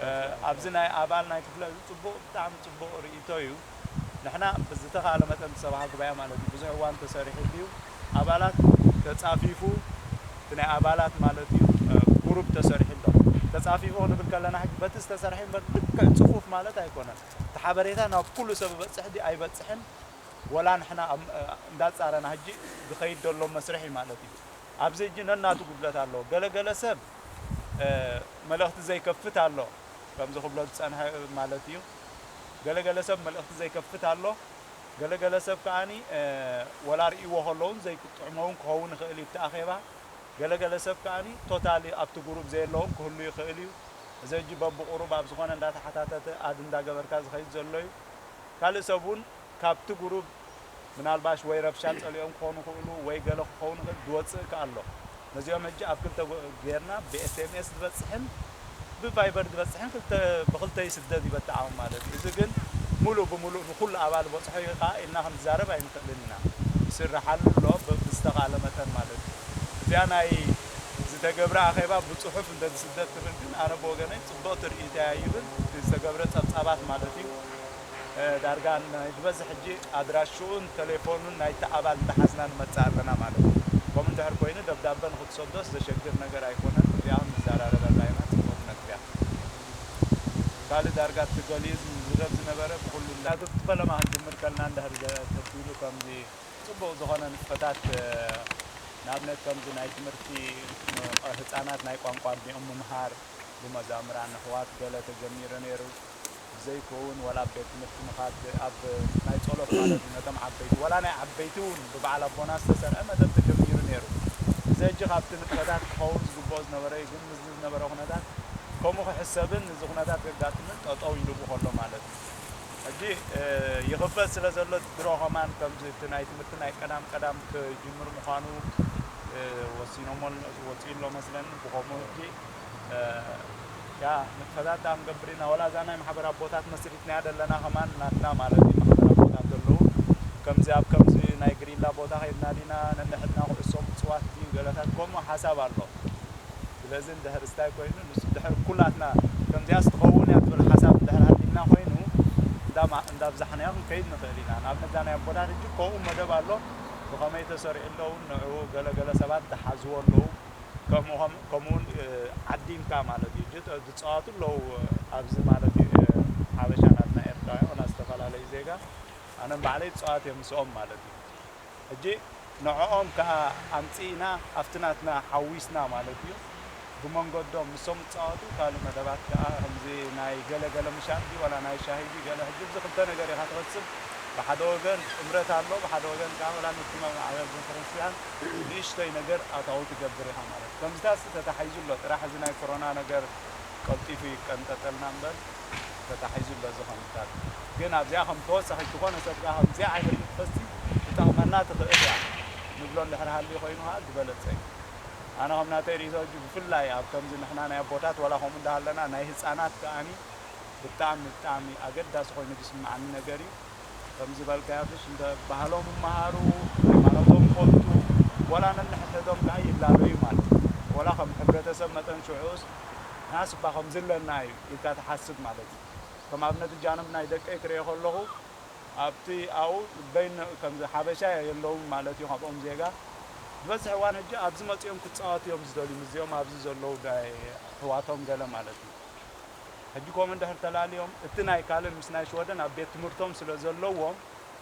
እ፣ ኣብዚ ናይ ኣባል ናይ ክፍለ ህዝቢ ጽቡቕ፣ ብጣዕሚ ጽቡቕ ርእይቶ እዩ። ንሕና ብዝተኻእለ መጠን ሰብዓ ጉባኤ ማለት እዩ ብዙሕ እዋን ተሰሪሕሉ እዩ። ኣባላት ተጻፊፉ፣ እቲ ናይ ኣባላት ማለት እዩ፣ እ፣ ጉሩፕ ተሰሪሑ ኣሎ። ተጻፊፉ ክንብል ከለና ሕጂ በቲ ዝተሰርሐ እምበር ልክዕ ጽፉፍ ማለት ኣይኮነን። እቲ ሓበሬታ ናብ ኩሉ ሰብ ይበጽሕ ድዩ ኣይበጽሕን፣ ወላ ንሕና ኣብ፣ እ፣ እንዳጻረና ሕጂ ዝኸይድ ዘሎ መስርሕ እዩ ማለት እዩ። ኣብዚ ሕጂ ነናቱ ጉድለት ኣለዎ። ገለ ገለ ሰብ፣ እ፣ መልእኽቲ ዘይከፍት ኣሎ፣ ከምዚ ክብሎ ዝጸንሐ ማለት እዩ። ገለ ገለ ሰብ መልእኽቲ ዘይከፍት ኣሎ። ገለ ገለ ሰብ ከኣኒ፣ እ፣ ወላ ርእይዎ ከለውን ዘይጥዕሞ እውን ክኸውን ይኽእል እዩ እቲ ኣኼባ። ገለ ገለ ሰብ ከኣኒ ቶታሊ ኣብቲ ጉሩብ ዘየለውን ክህሉ ይኽእል እዩ። እዚ ሕጂ በብቁሩብ ኣብ ዝኾነ እንዳተሓታተተ ኣድ እንዳገበርካ ዝኸይድ ዘሎ እዩ። ካልእ ሰብ እውን ካብቲ ጉሩብ ምናልባሽ ወይ ረብሻ ጸሊኦም ክኾኑ ይኽእሉ ወይ ገለ ክኸውን ይኽእል ዝወጽእ ከኣ ኣሎ። ነዚኦም ሕጂ ኣብ ክልተ ጎ-፣ ጌርና ብኤስኤምኤስ ዝበጽሕን ብቫይበር ዝበጽሕን ክልተ፣ ብክልተ ይስደድ ይበጥዓም ማለት እዩ። እዚ ግን ሙሉእ ብሙሉእ ንኹሉ ኣባል በጽሖ እዩ ከኣ ኢልና ክንዛረብ ኣይንኽእልን ኢና። ይስርሓሉ ኣሎ ብ-፣ ብዝተኻእለ መጠን ማለት እዩ። እዚኣ ናይ ዝተገብረ ኣኼባ ብጽሑፍ እንተ ዝስደድ ትብል ግን ኣነ ብወገነይ ጽብቕቲ ርእይቶ እያ ይብል። እቲ ዝተገብረ ጸብጻባት ማለት እዩ። እ፣ ዳርጋ ናይ ዝበዝሕ ሕጂ ኣድራሽኡን ቴሌፎኑን ናይቲ ኣባል እንዳሓዝና ንመጽእ ኣለና ማለት እዩ። ከምኡ እንድሕር ኮይኑ ደብዳበ ንኽትሰዶስ ዘሸግር ነገር ኣይኮነን። እዚኣ ክንዘራረበላ ኢና፣ ጽቡቕ ነጥቢ እያ። ካልእ ዳርጋ እቲ ገሊኡ ዝዝረብ ዝነበረ ብኹሉ እንዳ-፣ እቲ ፈለማ ክንጅምር ከልና እንድሕር ዘ-፣ ተቢሉ ከምዚ ጽቡቕ ዝኾነ ንጥፈታት፣ እ፣ ንኣብነት ከምዚ ናይ ትምህርቲ ህፃናት ናይ ቋንቋ ኣዲኦም ምምሃር ብመዛምራን ኣሕዋት ገለ ተጀሚሩ ነይሩ። ብዘይከውን ዋላ ኣብ ቤት ትምህርቲ ምኻድ ኣብ ናይ ጸሎት ማለት እዩ ነቶም ዓበይቲ ዋላ ናይ ዓበይቲ እውን ብበዓል ኣቦና ዝተሰርዐ መደብ ተጀሚሩ ነይሩ። እዚ ሕጂ ካብቲ ንጥፈታት ክኸውን ዝግብኦ ዝነበረ እዩ፣ ግን ምስዚ ዝነበረ ኩነታት ከምኡ ክሕሰብን እዚ ኩነታት ከጋጥምን ጠጠው ኢሉ ብከሎ ማለት እዩ። ሕጂ ይኽፈት ስለ ዘሎ ድሮ ከማን ከምዚ እቲ ናይ ትምህርቲ ናይ ቀዳም ቀዳም ክጅምር ምዃኑ ወሲኖሞ ወፂኡ ኣሎ መስለኒ። ብኸምኡ ሕጂ ያ ንጥፈታት ዳ ክንገብር ኢና ወላ እዛ ናይ ማሕበር ኣቦታት መስሪትናያ ዘለና ከማን ናትና ማለት እዩ። ማሕበር ኣቦታት ዘለዉ ከምዚ ኣብ ከምዚ ናይ ግሪላ ቦታ ከይድና ዲና ነንሕድና ኩዕሶ ምፅዋት ድዩ ገለታት ከምኡ ሓሳብ ኣሎ። ስለዚ እንድሕር ስታይ ኮይኑ ንሱ ድሕር ኩላትና ከምዚኣስ ትኸውን እያ ትብል ሓሳብ እንድሕር ሃልዩና ኮይኑ እንዳብዛሕናዮ ክንከይድ ንኽእል ኢና። ንኣብነት እዛ ናይ ኣቦታት ሕጂ ከምኡ መደብ ኣሎ። ብኸመይ ተሰሪዑ ኣለውን ንዕኡ ገለገለ ሰባት ዝሓዝዎ ኣለዉ። ከምኡውን ዓዲምካ ማለት እዩ። ዝፃወቱ ኣለዉ ኣብዚ ማለት እዩ። ሓበሻ ናትና ኤርትራውያን ወላ ዝተፈላለዩ ዜጋ ኣነ ባዕለይ ዝፃወት እዮም ምስኦም ማለት እዩ። ሕጂ ንዕኦም ከዓ ኣምፂእና ኣብቲ ናትና ሓዊስና ማለት እዩ። ብመንገዶም ንሶም ዝፃወቱ ካልእ መደባት ከዓ ከምዚ ናይ ገለገለ ምሻጥ ድዩ ዋላ ናይ ሻሂ ድዩ ገለ ሕጂ እዚ ክልተ ነገር ኢኻ ትኸስብ። ብሓደ ወገን ጥምረት ኣሎ፣ ብሓደ ወገን ከዓ ወላ ነቲ መማዕበል ቤተክርስትያን ንእሽተይ ነገር ኣታዊ ትገብር ኢኻ ማለት እዩ። ከምዚታት ተታሒዙ ኣሎ። ጥራሕ እዚ ናይ ኮሮና ነገር ቀልጢፉ ይቀንጠጠልና እምበር ተታሒዙ ኣሎ እዚ ከምዚታት። ግን ኣብዚኣ ከም ተወሳኺት ዝኾነ ሰብ ከዓ ከምዚኣ ዓይነት ክትፈሲ ትጠቕመና ትኽእል እያ ንብሎ እንድሕር ሃልዩ ኮይኑ ከዓ ዝበለፀ እዩ። ኣነ ከም ናተይ ርእይቶ ሕጂ ብፍላይ ኣብ ከምዚ ንሕና ናይ ኣቦታት ዋላ ከምኡ እንዳሃለና ናይ ህፃናት ከኣኒ ብጣዕሚ ብጣዕሚ ኣገዳሲ ኮይኑ ዝስምዓኒ ነገር እዩ። ከም ዝበልካዮ ፍሽ እንተ ባህሎም ይመሃሩ፣ ሃይማኖቶም ይፈልጡ፣ ዋላ ነንሕድሕዶም ከኣ ይላለዩ ማለት እዩ። ዋላ ከም ሕብረተሰብ መጠን ሽዑስ ንሕናስ እባ ከምዚ ኣለና እዩ ኢልካ ትሓስብ ማለት እዩ። ከም ኣብነት እጃኖም ናይ ደቀይ ክርእዮ ከለኹ ኣብቲ ኣብኡ በይን ከምዚ ሓበሻ የለውን ማለት እዩ ካብኦም ዜጋ ዝበዝሕ እዋን ሕጂ ኣብዚ መፂኦም ክፃወቱ እዮም ዝደልዩ ምስዚኦም ኣብዚ ዘለዉ ኣሕዋቶም ገለ ማለት እዩ። ሕጂ ከምኡ እንድሕር ተላልዮም እቲ ናይ ካልእ ምስ ናይ ሽወደን ኣብ ቤት ትምህርቶም ስለ ዘለዎም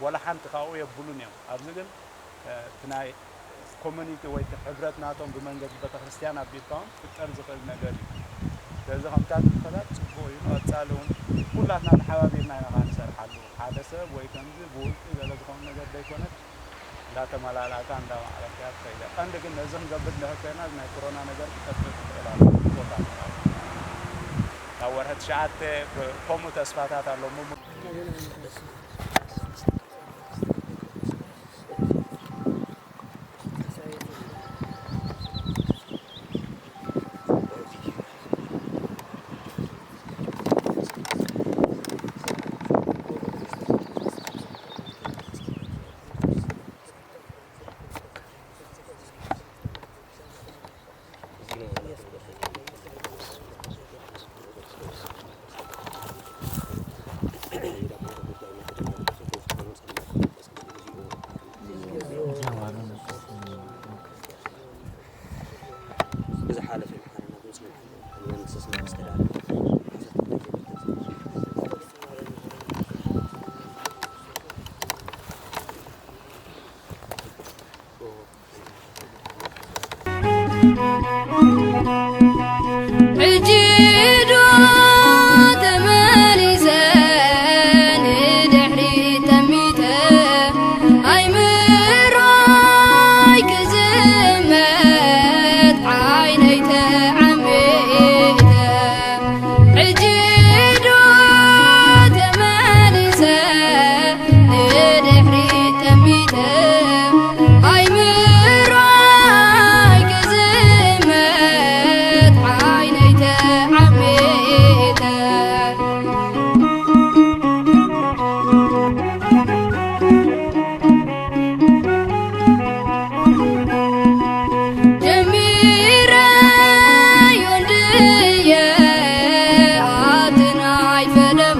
ወላ ሓንቲ ካብኡ የብሉን እዮም። ኣብዚ ግን እቲ ናይ ኮሚኒቲ ወይ እቲ ሕብረት ናቶም ብመንገዲ ቤተክርስትያን ኣቢልካውን ክፍጠር ዝኽእል ነገር እዩ። ስለዚ ከምታት ንጥፈታት ፅቡቅ እዩ። ንቐፃሊ እውን ኩላትና ተሓባቢርና ኢና ከዓ ንሰርሓሉ። ሓደ ሰብ ወይ ከምዚ ብውልቂ ገለ ዝኾነ ነገር ዘይኮነስ እንዳተመላላእካ እንዳማዕረግካያ ትኸይደ። ቀንዲ ግን ነዚ ክንገብር እንድሕር ኮይና ናይ ኮሮና ነገር ክጠፍእ ክኽእል ኣሎ ቦታ ናብ ወርሒ ትሽዓተ ከምኡ ተስፋታት ኣሎ።